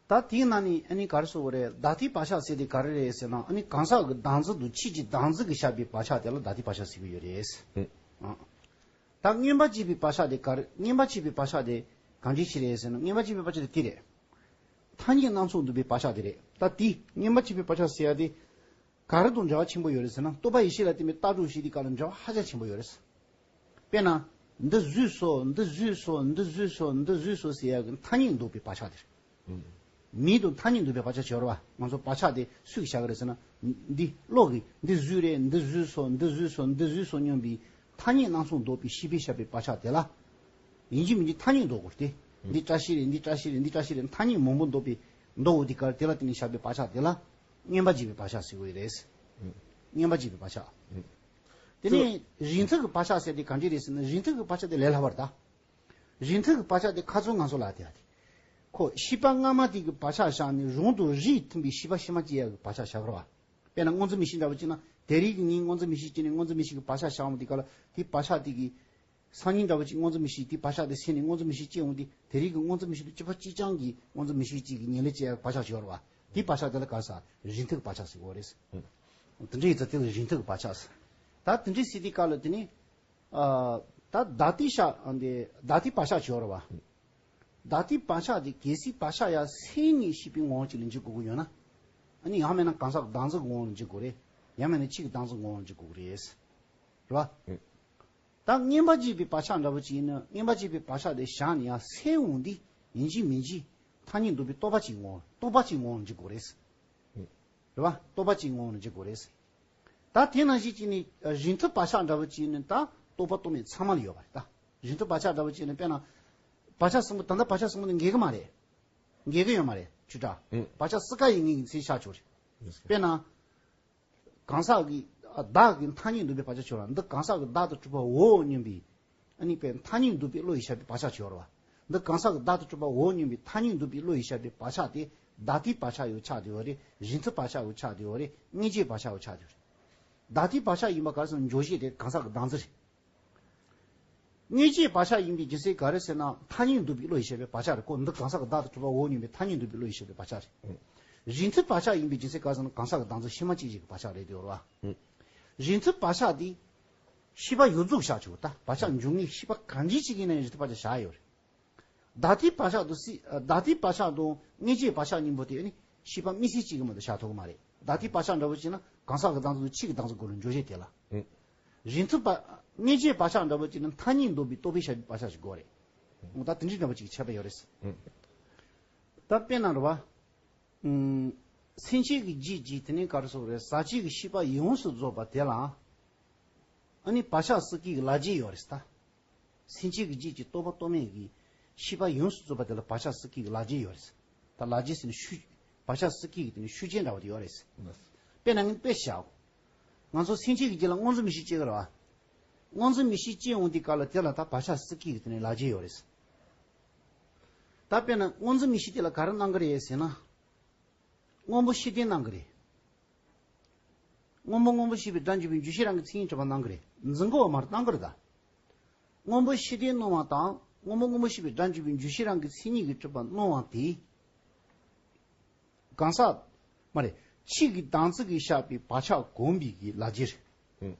ད་དེའི་ནང་ནས་ཨ་ནི་ག་རེ་ཟེར་དགོས་རེད། བདག་ལྟའི་བག་ཆགས་ཟེར་དེ་ག་རེ་རེད་ཟེར་ན། ཨ་ནི་གང་ཟག་གི་བདག་འཛིན་དང་ཕྱིས་ཀྱི་བདག་འཛིན་གྱིས་བཤད་པའི་བག་ཆགས་དེ་ལ་བདག་ལྟའི་བག་ཆགས་ཟེར་གྱི་ཡོད་རེད། ཨ། ད་མངོན་པར་བྱས་པའི་བག་ཆགས་དེ་ག་རེ། མངོན་པར་བྱས་པའི་བག་ཆགས་དེ་གང་འདྲ་ཞིག་རེད་ཟེར་ན། མངོན་པར་བྱས་པའི་བག་ཆགས་དེ་དེ་རེད། ཐ་སྙད་སྣ་ཚོགས་འདུས་པའི་བག་ཆགས་དེ་རེད། ད་དེ་མངོན་པར་བྱས་པའི་བག་ཆགས་ཟེར་ཡ་དེ། ག་རེ་དང་འབྲེལ་བ་ཆེན་པོ་ཡོད་རེད་ཟེར་ན། རྟོག་པ་ཡེ་ཤེས་ལ་བརྟེན་པའི་ལྟ་གྲུབ་ཞིག་དེ་ག་ལ་འབྲེལ་བ་ཧ་ཅང་ཆེན་པོ་ཡོད་རེད། དཔེར་ན། འདི་བཟོས་སོ། འདི་བཟོས་སོ། འདི་བཟོས་སོ། འདི་བཟོས་སོ་ཟེར་ཡ་གི་ཐ་སྙད་འདོགས་པའི་བག་ཆགས་དེ་རེད། ཨུམ། མིང་དང་ཐ་སྙད་འདོགས་པའི་བག་ཆགས་ཡོད་རེད་བ། ང་ཚོ་བག་ཆགས་དེ་སུས་བཞག་གི་རེད་ཟེར་ན། འདི་གློག་གིས་འདི་བཟོས་རེད། འདི་བཟོས་སོ། འདི་བཟོས་སོ། འདི་བཟོས་སོ་སྙམ་པའི་ཐ་སྙད་སྣ་ཚོགས་འདོགས་པའི་ཤེས་པས་བཤད་པའི་བག་ཆགས་དེ་ལ། ཡིན་གཅིག་མིན་གཅིག་ཐ་སྙད་འདོགས་དགོས་ཏེ། ཨུམ། འདི་བཀྲ་ཤིས་རེད། འདི་བཀྲ་ཤིས་རེད། འདི་བཀྲ་ཤིས་རེད། ཐ་སྙད་མང་པོ་འདོགས་པའི་འདོགས་འོ་དེ་གར་དེ་ལ་བརྟེན་ནས་བཞག་པའི་བག་ཆགས་དེ་ལ། མངོན་པར་བྱས་པའི་བག་ཆགས་ཟེར་གྱི་ཡོད་རེད། ཨུམ། མངོན་པར་བྱས་པའི་བག་ཆགས། ཨུམ། དེ་ནས་རིགས་མཐུན་གྱི་བག་ཆགས་ཟེར་དེ་ག་འདྲ་རེད་ཟེར་ན། རིགས་མཐུན་གྱི་བག་ཆགས་དེ་ལས་སླ་བ་རེད་ད། རིགས་མཐུན་གྱི་བག་ཆགས་དེ་ཁ་ཚོན་ང་ཚོ་ལ་དེ་ཡ་དེ། ཁོ་ཤེས་པ་སྔ་མ་དེ་གི་བག་ཆགས་བཞག་ནས་རང་དང་རིགས་མཐུན་པའི་ཤེས་པ་ཕྱི་མ་སྐྱེ་ཡ་གི་བག་ཆགས་བཞག་གི་རེད་བ། དཔེར་ན་སྔོ་འཛིན་མིག་ཤེས་འདྲ་བོ་བྱས་ན། དེ་རིང་གི་ངས་སྔོ་འཛིན་མིག་ཤེས་སྐྱེས་ནས་སྔོ་འཛིན་མིག་ཤེས་ཀྱི་བག་ཆགས་བཞག་འོང་དུས་སྐབས་ལ་དེ་བག་ཆགས་དེ་གི། སང་ཉིན་འདྲ་བོ་ཅིག་སྔོ་འཛིན་མིག་ཤེས་དེ་བག་ཆགས་དེ་སེལ་ནས་སྔོ་འཛིན་མིག་ཤེས་སྐྱེ་འོང་དུས་དེ་རིང་གི་སྔོ་འཛིན་མིག་ཤེས་དེ་གཅིག་པ་གཅིག་རྐྱང་གི་སྔོ་འཛིན་མིག་ཤེས་གཅིག་གི་ཉེར་ལེན་བྱེད་ཡ་བག་ཆགས་ཤིག་ཡོད་རེད་བ། དེ་བག་ཆགས་དེ་ལ་ག་རེ་ཟེར། རིགས་མཐུན་གྱི་བག་ཆགས་ཟེར་གྱི་ཡོད་རེད། ཨུ། དེ་འདྲ་ཡིན་ཙང་དེ་ལ་རིགས་མཐུན་གྱི་བག་ཆགས་ཟེར། ད་དེ་འདྲ་ཟེར་དུས་སྐབས་ལ་དེ་ནི། ཨ། ད་བདག་ལྟའི་ཤ་འདི་བདག་ལྟའི་བག་ཆགས་ཤིག་ཡོད་རེད་བ། བདག་ལྟའི་བག་ཆགས་དེ་གལ་སྲིད་བག་ཆགས་ཡ་སེམས་ཉིད་ཤེས་པའི་ངོ་བོ་ཅིག་ལ་འཇུག་དགོས་ཀྱི་ཡོད་ན། ཨ་ནི་ཡང་མིན་ན་གང་ཟག་བདག་འཛིན་གྱི་ངོ་བོ་ལ་འཇུག་དགོས་རེད། ཡང་མིན་ན་ཕྱིའི་བདག་འཛིན་གྱི་ངོ་བོ་ལ་འཇུག་དགོས་ཀྱི་རེད། རེད་བ། ཨུ། ད་མངོན་པར་བྱས་པའི་བག་ཆགས་འདྲ་བོ་ཅིག་ཡིན་ན། མངོན་པར་བྱས་པའི་བག་ཆགས་དེ་བཞག་ནས་ཡང་སེལ་འོང་དུས་ཡིན་གཅིག་མིན་གཅིག་ཐ་སྙད་འདོགས་པའི་རྟོག་པ་གཅིག་ངོ་། རྟོག་པ་གཅིག་ངོ་འཇུག་དགོས་རེད། ཨུ། རེད་བ། རྟོག་པ་གཅིག་ངོ་འཇུག་དགོས་རེད། ད་དེ་ནང་བཞིན་གཅིག་ནི་རིགས་མཐུན་བག་ཆགས་འདྲ་བོ་ཅིག་ཡིན་ན། ད་རྟོག་པ་རྟོག་མེད་ཚང་མ་ལ་ཡོད་པ་རེད་ད། རིགས་མཐུན་བག་ཆགས་འདྲ་བོ་ཅིག་ཡིན་ན། དཔེར་ན། བག་ཆགས་གསུམ་པོ། ད་ལྟ་བག་ཆགས་གསུམ་པོ་དེ་འགལ་གྱི་མ་རེད། འགལ་གྱི་ཡོད་མ་རེད། ཆུ་དྲག་ཨུ། བག་ཆགས་སུ་ཀ་ཡི་ངེས་ཀྱི་མཚན་ཆགས་ཆོག་རེད། དཔེར་ན། གང་ཟག་གི། ཨ། བདག་གི་ཐ་སྙད་འདོགས་པའི་བག་ཆགས་ཆོག་ར། འདི་གང་ཟག་གི་བདག་ཏུ་གྲུབ་པའོ་སྙམ་པའི། ཨ་ནི་དཔེར་ན་ཐ་སྙད་འདོགས་པའི་བློ་ཡིས་བཤད་པའི་བག་ཆགས་ཆོག་ར་བ། འདི་གང་ཟག་གི་བདག་ཏུ་གྲུབ་པ་འོག་མྱོང་བའི་ཐ་སྙད་འདོད་པའི་བློ་ཡིས་བཤད་པའི་བག་ཆགས་དེ་བདག་ལྟའི་བག་ཆགས་ཡང་ཆགས་བསྡད་ཡོད་རེད། རིགས་མཐུན་བག་ཆགས་ཡང་ཆགས་བསྡད་ཡོད་རེད། མངོན་རྗེས་བག་ཆགས་ཡང་ཆགས་བསྡད་ཡོད་རེད། བདག་ལྟའི་བག་ཆགས་ཡིན་པ་ག་རེ་ཟེར་ན་འཇོག་བྱེད་དེ་གང་ཟག་གི་བདག་འཛིན་རེད། མངོན་རྗེས་བག་ཆགས་ཡིན་པའི་རྒྱུ་མཚན་ག་རེ་ཟེར་ན་ཐ་སྙད་འདོད་པའི་བློ་ཡིས་བཤད་པའི་བག་ཆགས་རེད། ཁོ་འདི་གང་ཟག་གི་བདག་ཏུ་གྲུབ་པ་འོག་མྱོང་བའི་ཐ་སྙད་འདོད་པའི་བློ་ཡིས་བཤད་པའི་བག་ཆགས་རེད། རིགས་མཐུན་བག་ཆགས་ཡིན་པའི་རྒྱུ་མཚན་ག་རེ་ཟེར་ན་གང་ཟག་གི་བདག་འཛིན་ཤུལ་མ་གཅིག་ཅིག་གི་བག་ཆགས་རེད་དེ་རེད་བ། རིགས་མཐུན་བག་ཆགས་འདི་ཤེས་པ་ཡོངས་རྫོགས་བཞག་ཆོག་ད་བག་ཆགས་འབྱུང་ངེས་ཤེས་པ་གང་ཅི་ཅིག་ཡིན་ན་ཡང་རིགས་མཐུན་བག་ཆགས་བཞག་ཡོད་རེད། བདག་ལྟའི་བག་ཆགས་དང་སྲིད་བདག་ལྟའི་བག་ཆགས་དང་མངོན་རྗེས་བག་ཆགས་གཉིས་པོ་དེ་ནི་ཤེས་པ་དམིགས་བསལ་གཅིག་གི་མ་གཏོགས་བཞག་ཐུབ་ཀྱི་མ་རེད། བདག་ལྟའི་བག་ཆགས་འདྲ་བོ་ཅིག་ན་གང་ཟག་གི་བདག་འཛིན་དང་ཕྱིའི་བདག་འཛིན་སྐོར་ལ་འཇོག་བྱེད་དེ་ལ། རིགས་མཐུན་པ། མངོན་རྗེས་བག་ཆགས་འདྲ་བོ་ཅིག་ནི་ཐ་སྙད་འདོད་པའི་རྟོག་པས་བཤད་པའི་བག་ཆགས་ཤིག་དགོས་རེད། འོ་ད་དེ་འདྲའི་འདྲ་བོ་ཅིག་ཁྱད་པར་ཡོད་རེད། ད་དཔེར་ན་རེད་བ། སེམས་ཅན་གྱི་རྒྱུད་ཀྱི་དེ་ནས་ག་རེ་ཟེར་དགོས་རེད། ཟག་བཅས་ཀྱི་ཤེས་པ་ཡོངས་སུ་རྫོགས་པ་དེ་ལ། ཨ་ནི་བག་ཆགས་སྲིད་ཀྱི་ལག་རྗེས་ཡོད་རེད་ད། སེམས་ཅན་གྱི་རྒྱུད་ཀྱི་རྟོག་པ་རྟོག་མེད་ཀྱི་ཤེས་པ་ཡོངས་སུ་རྫོགས་པ་དེ་ལ་བག་ཆགས་སྲིད་ཀྱི་ལག་རྗེས་ཡོད་རེད། ད་ལག་རྗེས་ཟེར་ནས་ཤུགས། བག་ཆགས་སྲིད་ཀྱི་དེ་ནས་ཤུགས་རྐྱེན་འདྲ་བ་དེ་ཡོད་རེད། དཔེར་ན་ངས་དཔེ་བཞག་ང་ཚོ་སེམས་ཅན་གྱི་རྒྱུད་ལ་སྔོ་འཛིན་མིག་ཤེས་སྐྱེ་གི་རེད་བ། སྔོ་འཛིན་མིག་ཤེས་སྐྱེ་འོང་དུས་སྐབས་ལ་དེ་ལ་ད་བག་ཆགས་སྲིད་ཀྱི་དེ་ནས་ལག་རྗེས་ཡོད་རེད། ད་དཔེར་ན་སྔོ་འཛིན་མིག་ཤེས་དེ་ལ་ག་རེ་གནང་གི་རེད་ཟེར་ན། སྔོན་པོ་ཤེས་ལྡན་གནང་གི་རེད། སྔོན་པོ་སྔོན་པོ་ཞེས་པའི་སྒྲ་འཇུག་པའི་འཇུག་ཤེས་རང་གི་མཚན་ཉིད་གྲུབ་པ་གནང་གི་རེད། འཛིན་གོ་བ་མར་གནང་གི་རེད་ད། སྔོན་པོ་ཤེས་ལྡན་སྣང་བ་དང་སྔོན་པོ་སྔོན་པོ་ཞེས་པའི་སྒྲ་འཇུག་པའི་འཇུག་ཤེས་རང་གི་མཚན་ཉིད་ཀྱིས་གྲུབ་པ་སྣང་བ་དེ། གང་ཟག་མ་རེད། ཕྱིས་ཀྱི་བདག་འཛིན་གྱིས་བཤད་པའི་བག་ཆགས་གོམས་པའི་གི་ལག་རྗེས་རེད།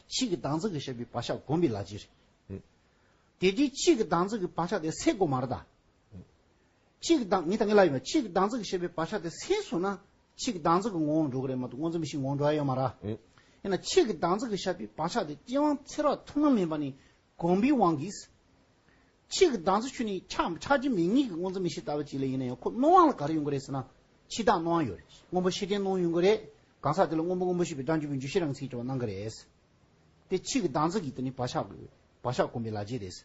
ཕྱིས་ཀྱི་བདག་འཛིན་གྱིས་བཤད་པའི་བག་ཆགས་གོམས་པའི་ལག་རྗེས་རེད། དེ་དུས་ཕྱིས་ཀྱི་བདག་འཛིན་གྱི་བག་ཆགས་དེ་སད་དགོས་མ་རེད་ད། ཕྱིས་ཀྱི་བདག་ངས་ད་ངས་ལབ་ཡོད་པ་ཕྱིས་ཀྱི་བདག་འཛིན་གྱིས་བཤད་པའི་བག་ཆགས་དེ་སད་སོང་ན་ཕྱིས་ཀྱི་བདག་འཛིན་གྱི་ངོ་བོ་འགྲོ་གི་རེད་མ་གཏོགས་སྔོ་འཛིན་མིག་ཤེས་ངོ་བོ་འགྲོ་ཡ་ཡོད་མ་རེད། ཡིན་ན་ཕྱིས་ཀྱི་བདག་འཛིན་གྱིས་བཤད་པའི་བག་ཆགས་དེ་སྐྱེ་བ་ཚེ་རབས་ཐོག་མ་མེད་པ་ནས་གོམས་པའི་དབང་གིས། ཕྱིས་ཀྱི་བདག་འཛིན་ཆུད་ནས་ཆགས་ཆགས་རྒྱུ་མེད་ངེས་ཀྱི་སྔོ་འཛིན་མིག་ཤེས་ལྟ་བུ་ཅིག་ལ་ཡིན་ན་ཡང་ཁོ་སྣང་བ་ལ་ག་རེ་ཡོང་གི་རེད་ཟེར་ན། ཕྱི་བདག་སྣང་བ་ཡོད་རེད། སྔོན་པོ་ཤེས་ལྡན་སྣང་ཡོང་གི་རེད། གང་ཟག་དེ་ལ་སྔོན་པོ་སྔོན་པོ་ཞེས་པའི་སྒྲ་འཇུག་པའི་འཇུག་ཤེས་རང་གི་མཚན་ཉིད་གྲུབ་པ་གནང་གི་རེད། དེ་ཕྱིས་ཀྱི་བདག་འཛིན་གྱིས་དེ་ནི་བག་ཆགས་བག་ཆགས་གོམས་པའི་ལག་རྗེས་རེད།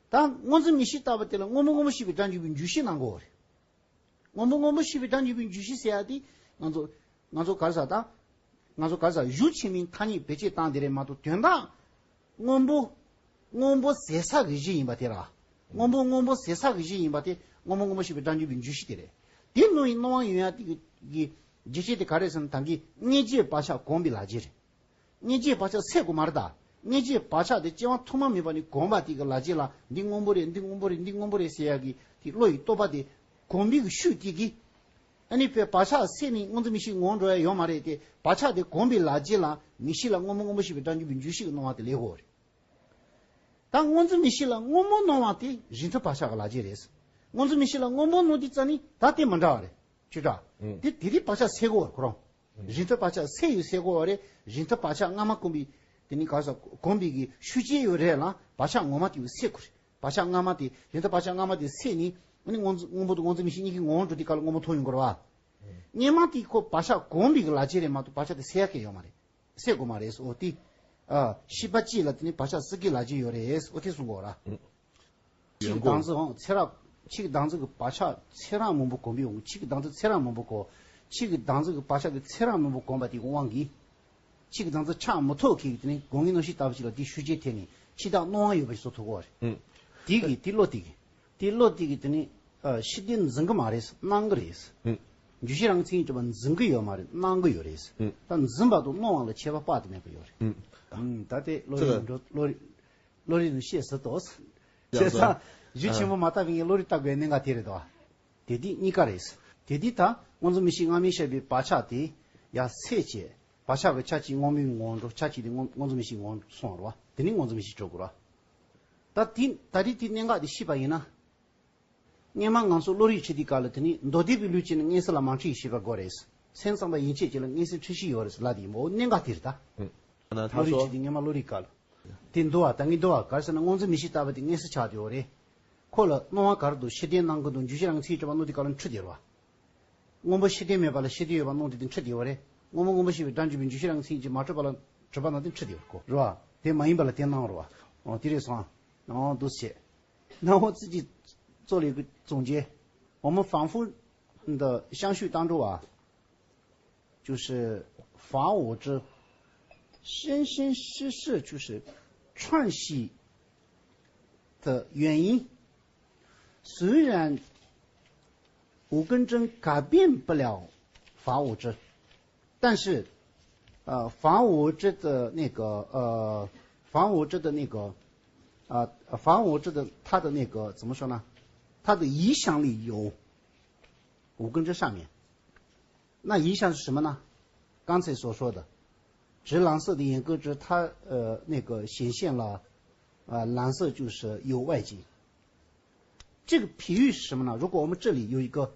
ད་སྔོ་འཛིན་མིག་ཤེས་ལྟ་བུ་དེ་ལ་སྔོན་པོ་སྔོན་པོ་ཞེས་པའི་སྒྲ་འཇུག་པའི་འཇུག་ཤེས་གནང་དགོས་རེད། སྔོན་པོ་སྔོན་པོ་ཞེས་པའི་སྒྲ་འཇུག་པའི་འཇུག་ཤེས་ཟེར་ཡ་དེ་ང་ཚོ་ང་ཚོ་ག་རེ་ཟེར་ད། ང་ཚོ་ག་རེ་ཟེར་གཞུང་ཆེན་མོའི་ཐ་སྙད་བེད་སྤྱོད་བཏང་དེ་རེད་མ་གཏོགས་དོན་དག་སྔོན་པོ། སྔོན་པོ་ཟད་ས་གི་གཞི་ཡིན་པ་དེ་ར། སྔོན་པོ་སྔོན་པོ་ཟད་ས་གི་གཞི་ཡིན་པ་དེ་སྔོན་པོ་སྔོན་པོ་ཞེས་པའི་སྒྲ་འཇུག་པའི་འཇུག་ཤེས་དེ་རེད། དེ་སྣང་བའི་སྣང་བ་ཡོང་ཡ་དེ་གི་གི་རྒྱུ་རྐྱེན་དེ་ག་རེ་ཟེར་ན་ད་གིན་མངོན་རྗེས་བག་ཆགས་གོམས་པའི་ལག་རྗེས་རེད། མངོན་རྗེས་བག་ཆགས་སད་དགོས་མ་རེད་ད། མངོན་རྗེས་བག་ཆགས་དེ་སྐྱེ་བ་ཐོག་མ་མེད་པ་ནས་གོམས་པ་དེ་གི་ལག་རྗེས་ལ་འདི་སྔོན་པོ་རེད་འདི་སྔོན་པོ་རེད་འདི་སྔོན་པོ་རེད་ཟེར་ཡ་གི་དེ་བློ་ཡི་རྟོག་པ་དེ་གོམས་པའི་གི་ཤུགས་དེ་གིས། ཨ་ནི་དཔེ་བག་ཆགས་སད་ནས་སྔོ་འཛིན་མིག་ཤེས་ངོ་བོ་འགྲོ་ཡ་ཡོད་མ་རེད་དེ་བག་ཆགས་དེ་གོམས་པའི་ལག་རྗེས་ལ་མིག་ཤེས་ལ་སྔོན་པོ་སྔོན་པོ་ཞེས་པའི་སྒྲ་འཇུག་པའི་འཇུག་ཤེས་ཀྱི་སྣང་བ་དེ་སླེབས་ཡོད་རེད། ད་སྔོ་འཛིན་མིག་ཤེས་ལ་སྔོན་པོ་སྣང་བ་དེ་རིགས་མཐུན་བག་ཆགས་ཀྱི་ལག་རྗེས་རེད། སྔོ་འཛིན་མིག་ཤེས་ལ་སྔོན་པོ་སྣང་དུས་ཙ་ནི་ད་དེ་མི་འདྲ་བ་རེད། ཅི་འདྲ། ཨང་། དེ་དེ་དེ་བག་ཆགས་སད་དགོས་པ་ཁོ་རང་། ཨང་། རིགས་མཐུན་བག་ཆགས་སད་ཡོད་སད་དགོས་པ་རེད། རིགས་མཐུན་བག་ཆགས་སྔ་མ་གོམས་པའི་དེ་ནི་ག་ས་གོམས་པའི་གི་ཤུགས་རྐྱེན་ཡོད་རེད་ལ་བག་ཆགས་ངོ་མ་དེ་ཡོད་སད་དགོས་རེད། བག་ཆགས་སྔ་མ་དེ་རིགས་མཐུན་བག་ཆགས་སྔ་མ་དེ་སད་ནི་ཨ་ནི་སྔོ་འཛིན་སྔོན་པོ་དང་སྔོ་འཛིན་མིག་ཤེས་གཉིས་ཀྱི་ངོ་བོ་འགྲོ་དུས་སྐབས་ལ་སྔོན་པོ་མཐོང་ཡོང་གི་རེད་བ། ཨང་། སྔོན་མ་དེ་ཁོ་བག་ཆགས་གོམས་པའི་གི་ལག་རྗེས་རེད་མ་གཏོགས་བག་ཆགས་དེ་སད་ཡ་གི་ཡོད་མ་རེད། སད་དགོས་མ་རེད། འོ་དེ། ཨ། ཤེས་པ་གཅིག་ལ་དེ་ནི་བག་ཆགས་སྲིད་ཀྱི་ལག་རྗེས་ཡོད་རེད། འོ་དེ་གསུང་གི་ཡོད་ར། ཨང་། ཕྱིས་ཀྱི་བདག་འཛིན་འོང་ཚེ་རབས་ཕྱིས་ཀྱི་བདག་འཛིན་གྱི་བག་ཆགས་ཚེ་རབས་མང་པོ་གོམས་པའི་འོང་ཕྱིས་ཀྱི་བདག་འཛིན་ཚེ་རབས་མང་པོ་གོ་ཕྱིས་ཀྱི་བདག་འཛིན་གྱི་བག་ཆགས་དེ་ཚེ་རབས་མང་པོ་གོམས་པ་དེའི་དབང་གིས། ཕྱིས་ཀྱི་བདག་འཛིན་ཆགས་མི་ཐུབ་མཁན་གྱི་དེ་ནི་སྒོ་ལྔའི་རྣམ་ཤེས་ལྟ་བུ་ཅིག་ལ་དེའི་ཤུགས་རྐྱེན་ཐེབས་ནས་ཕྱི་བདག་སྣང་བ་ཡོད་པ་ཞིག་བཟོ་ཐུབ་ཀྱི་ཡོད་རེད། ཨང་། དེ་གི་དེ་བློ་དེ་གི་དེ་བློ་དེ་གི་དེ་ནི་ཨ་ཤེས་ལྡན་འཛིན་གྱི་མ་རེད་སྣང་གི་རེད། ཨང་། འཇུག་ཤེས་རང་གི་མཚན་ཉིད་གྲུབ་པ་འཛིན་གྱི་ཡོད་མ་རེད་སྣང་གི་ཡོད་རེད། ཨང་། ད་འཛིན་པ་དང་སྣང་བ་ལ་ཁྱད་པར་དཔག་ཏུ་མེད་པ་ཡོད་རེད། ཨང་། ཨང་། ད་དེ་བློ་རིག་འགྲོ་བློ་རིག་བློ་རིག་ནི་ཤེས་སུ་དོ། བྱས་ཙང་གཞི་ཆེན་པོ་མ་བལྟ་བའི་ངས་བློ་རིག་བལྟ་དགོས་གནད་འགག་དེ་རེད་དོ། དེ་དུས་གཉིས་ཀ་རེད། དེ་དུས་ད་སྔོ་འཛིན་མིག་ཤེས་སྔ་མའི་བཤད་པའི་བག་ཆགས་དེ་ཡར་སད་བྱས་བག་ཆགས་ཀྱི་ཆ་གཅིག་སྔོན་པོའི་ངོ་བོ་འགྲོ་ཆ་གཅིག་དེ་སྔོ་སྔོ་འཛིན་མིག་ཤེས་ངོ་བོ་སོང་བ་རེད་བ། དེ་ནི་སྔོ་འཛིན་མིག་ཤེས་གྲུབ་དགོས་རེད་བ། ད་དེ་ད་རེས་དེའི་གནད་འགག་དེ་ཤེས་པ་ཡིན་ན། སྔོན་མ་ང་ཚོ་བློ་རིག་ཁྲིད་དུས་སྐབས་ལ་དེ་ནི་མདོ་སྡེ་པའི་ལུགས་ཀྱི་ནི་མངོན་གསལ་ལ་མང་འཁྲིད་ཞེས་པ་དགོས་རེད། སེམས་ཙམ་པ་ཡན་ཆད་ཅིག་ལ་མངོན་གསལ་འཁྲིད་གཞི་ཡོད་རེད་ལབ་དེ་ཡིན་པ་འོ་གནད་འགག་དེ་རེད་ད། ཨང་། ད་ན་བློ་རིག་ཁྲིད་དུས་སྔོན་མ་བློ་རིག་སྐབས་ལ། དེ་འདུག་བ་ད་ངས་འདུག་བ་ག་རེ་ཟེར་ན་སྔོ་འཛིན་མིག་ཤེས་ལྟ་བུ་དེ་མངོན་གསལ་ཆགས་བསྡད་ཡོད་རེད། ཁོ་ལ་སྣང་བ་ག་རེ་འདུག་ཤེས་ལྡན་སྣང་གི་འདུག་འཇུག་ཤེས་རང་གི་མཚན་ཉིད་གྲུབ་པ་སྣང་དུས་སྐབས་ལ་འཁྲུལ་བསྡད་ཡོད་རེད་བ། སྔོན་པོ་ཤེས་ལྡན་མེད་པ་ལ་ཤེས་ལྡན་ཡོད་པ་སྣང་དུས་དེ་འཁྲུལ་བསྡད་ཡོད་རེད། སྔོན་པོ་སྔོན་པོ་ཞེས་པའི་སྒྲ་འཇུག་པའི་འཇུག་ཤེས་རང་གི་མཚན་ཉིད་ཀྱིས་མ་གྲུབ་པ་ལ་གྲུབ་པ་སྣང་དེ་འཁྲུལ་བསྡད་ཡོད་རེད་ཁོ་རེད་བ། དེ་མ་ཡིན་པ་ལ་དེ་སྣང་རེད་བ། འོ་དེ་རེད་སོང་ཨ། འོ་འདུག་སེ་བྱས། 然后自己做了一个总结。我们反复的相续当中啊，就是法我执，生生世世就是串习的原因，虽然五根真改变不了法我执，但是，呃，法我执的那个，呃，法我执的那个，呃，法我执的它的那个怎么说呢？它的影响力有五根这上面。那影响是什么呢？刚才所说的，执蓝色的眼根执，它呃那个显现了，呃蓝色就是有外境。这个比喻是什么呢？如果我们这里有一个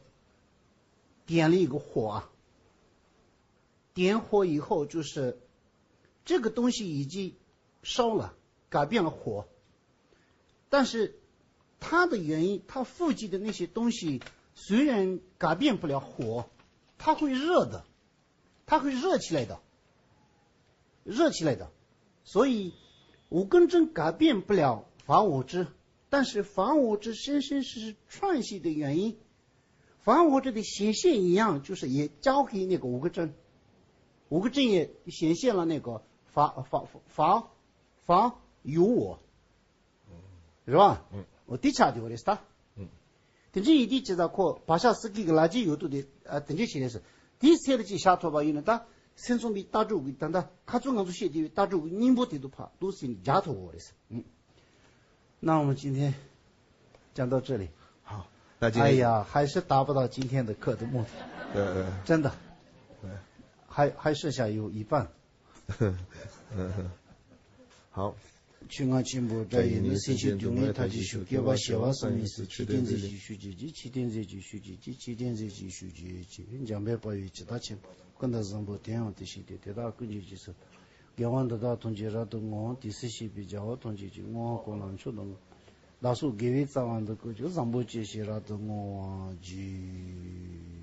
点了一个火啊，点火以后就是这个东西已经烧了，改变了火，但是它的原因，它附近的那些东西虽然改变不了火，它会热的，它会热起来的，热起来的。所以五根真改变不了法我执，但是法我执生生世世串系的原因，法我执的显现一样，就是也交给那个五个真，五个真也显现了那个法法法法有我，是吧？嗯，འོ་དེ་ཆགས་བསྡད་པ་རེད་ད། དེ་འདྲ་ཡིན་དུས་ཇི་ལྟར་ཁོ་བག་ཆགས་སྲེད་ཀྱི་ལ་རྒྱའི་ཡོད་དུ་དེ་ཨ་དེ་འདྲ་ཞིག་རེད་ཟེར། དེའི་ཚད་ལ་ཅིག་བཞག་ཐུབ་པ་ཡིན་ན་ད་སེམས་ཙམ་པའི་ལྟ་གྲུབ་ཀྱི་ད་ལྟ་ཁ་ཚུར་ང་ཚོ་བཤད་བསྡད་པའི་ལྟ་གྲུབ་ཀྱི་སྙིང་པོ་དེ་དུ་ཕར་འདུག་ཟེར་ནས་རྒྱག་ཐུབ་དགོས་རེད་ཟེར། 那我们今天讲到这里。好，那今天哎呀，还是达不到今天的课的目的，呃，真的，呃，还还剩下有一半。好。 ཆོས་རྔ་ཆེན་པོ་སྒྲ་ཡིས་ནི། སེམས་ཅན་སྡུག་བསྔལ་མཐའ་ཅི་ཞི། སྐྱོབ་པ་བྱེ་བ་གསུམ་ཡིན་ཟེར། ཆོས་སྟོན་མཛད་ཅིང་ཞུ་བྱེད་ཅིག། ཆོས་སྟོན་མཛད་ཅིང་ཞུ་བྱེད་ཅིག། ཆོས་སྟོན་མཛད་ཅིང་ཞུ་བྱེད་ཅིག། འཇམ་དཔལ་དཔའ་བོས་ཇི་ལྟར་མཁྱེན་པ་དང་། ཀུན་ཏུ་བཟང་པོ་དེ་ཡང་དེ་བཞིན་ཏེ། དེ་དག་ཀུན་གྱི་རྗེས་སུ། དགེ་བ་འདི་དག་ཐམས་ཅད་རབ་ཏུ་བསྔོ། དེ་སྲིད་གཤེགས་པའི་རྒྱལ་བ་ཐམས་ཅད་ཀྱིས། བསྔོ་བ་ཀུན་ལ་མཆོག་ཏུ་བསྔོ། བདག་སོགས་དགེ་བའི་རྩ་བ་འདི་ཀུན་ཀྱང་། བཟང་པོ་སྤྱོད་ཕྱིར་རབ་ཏུ་བསྔོ་བར་བགྱི།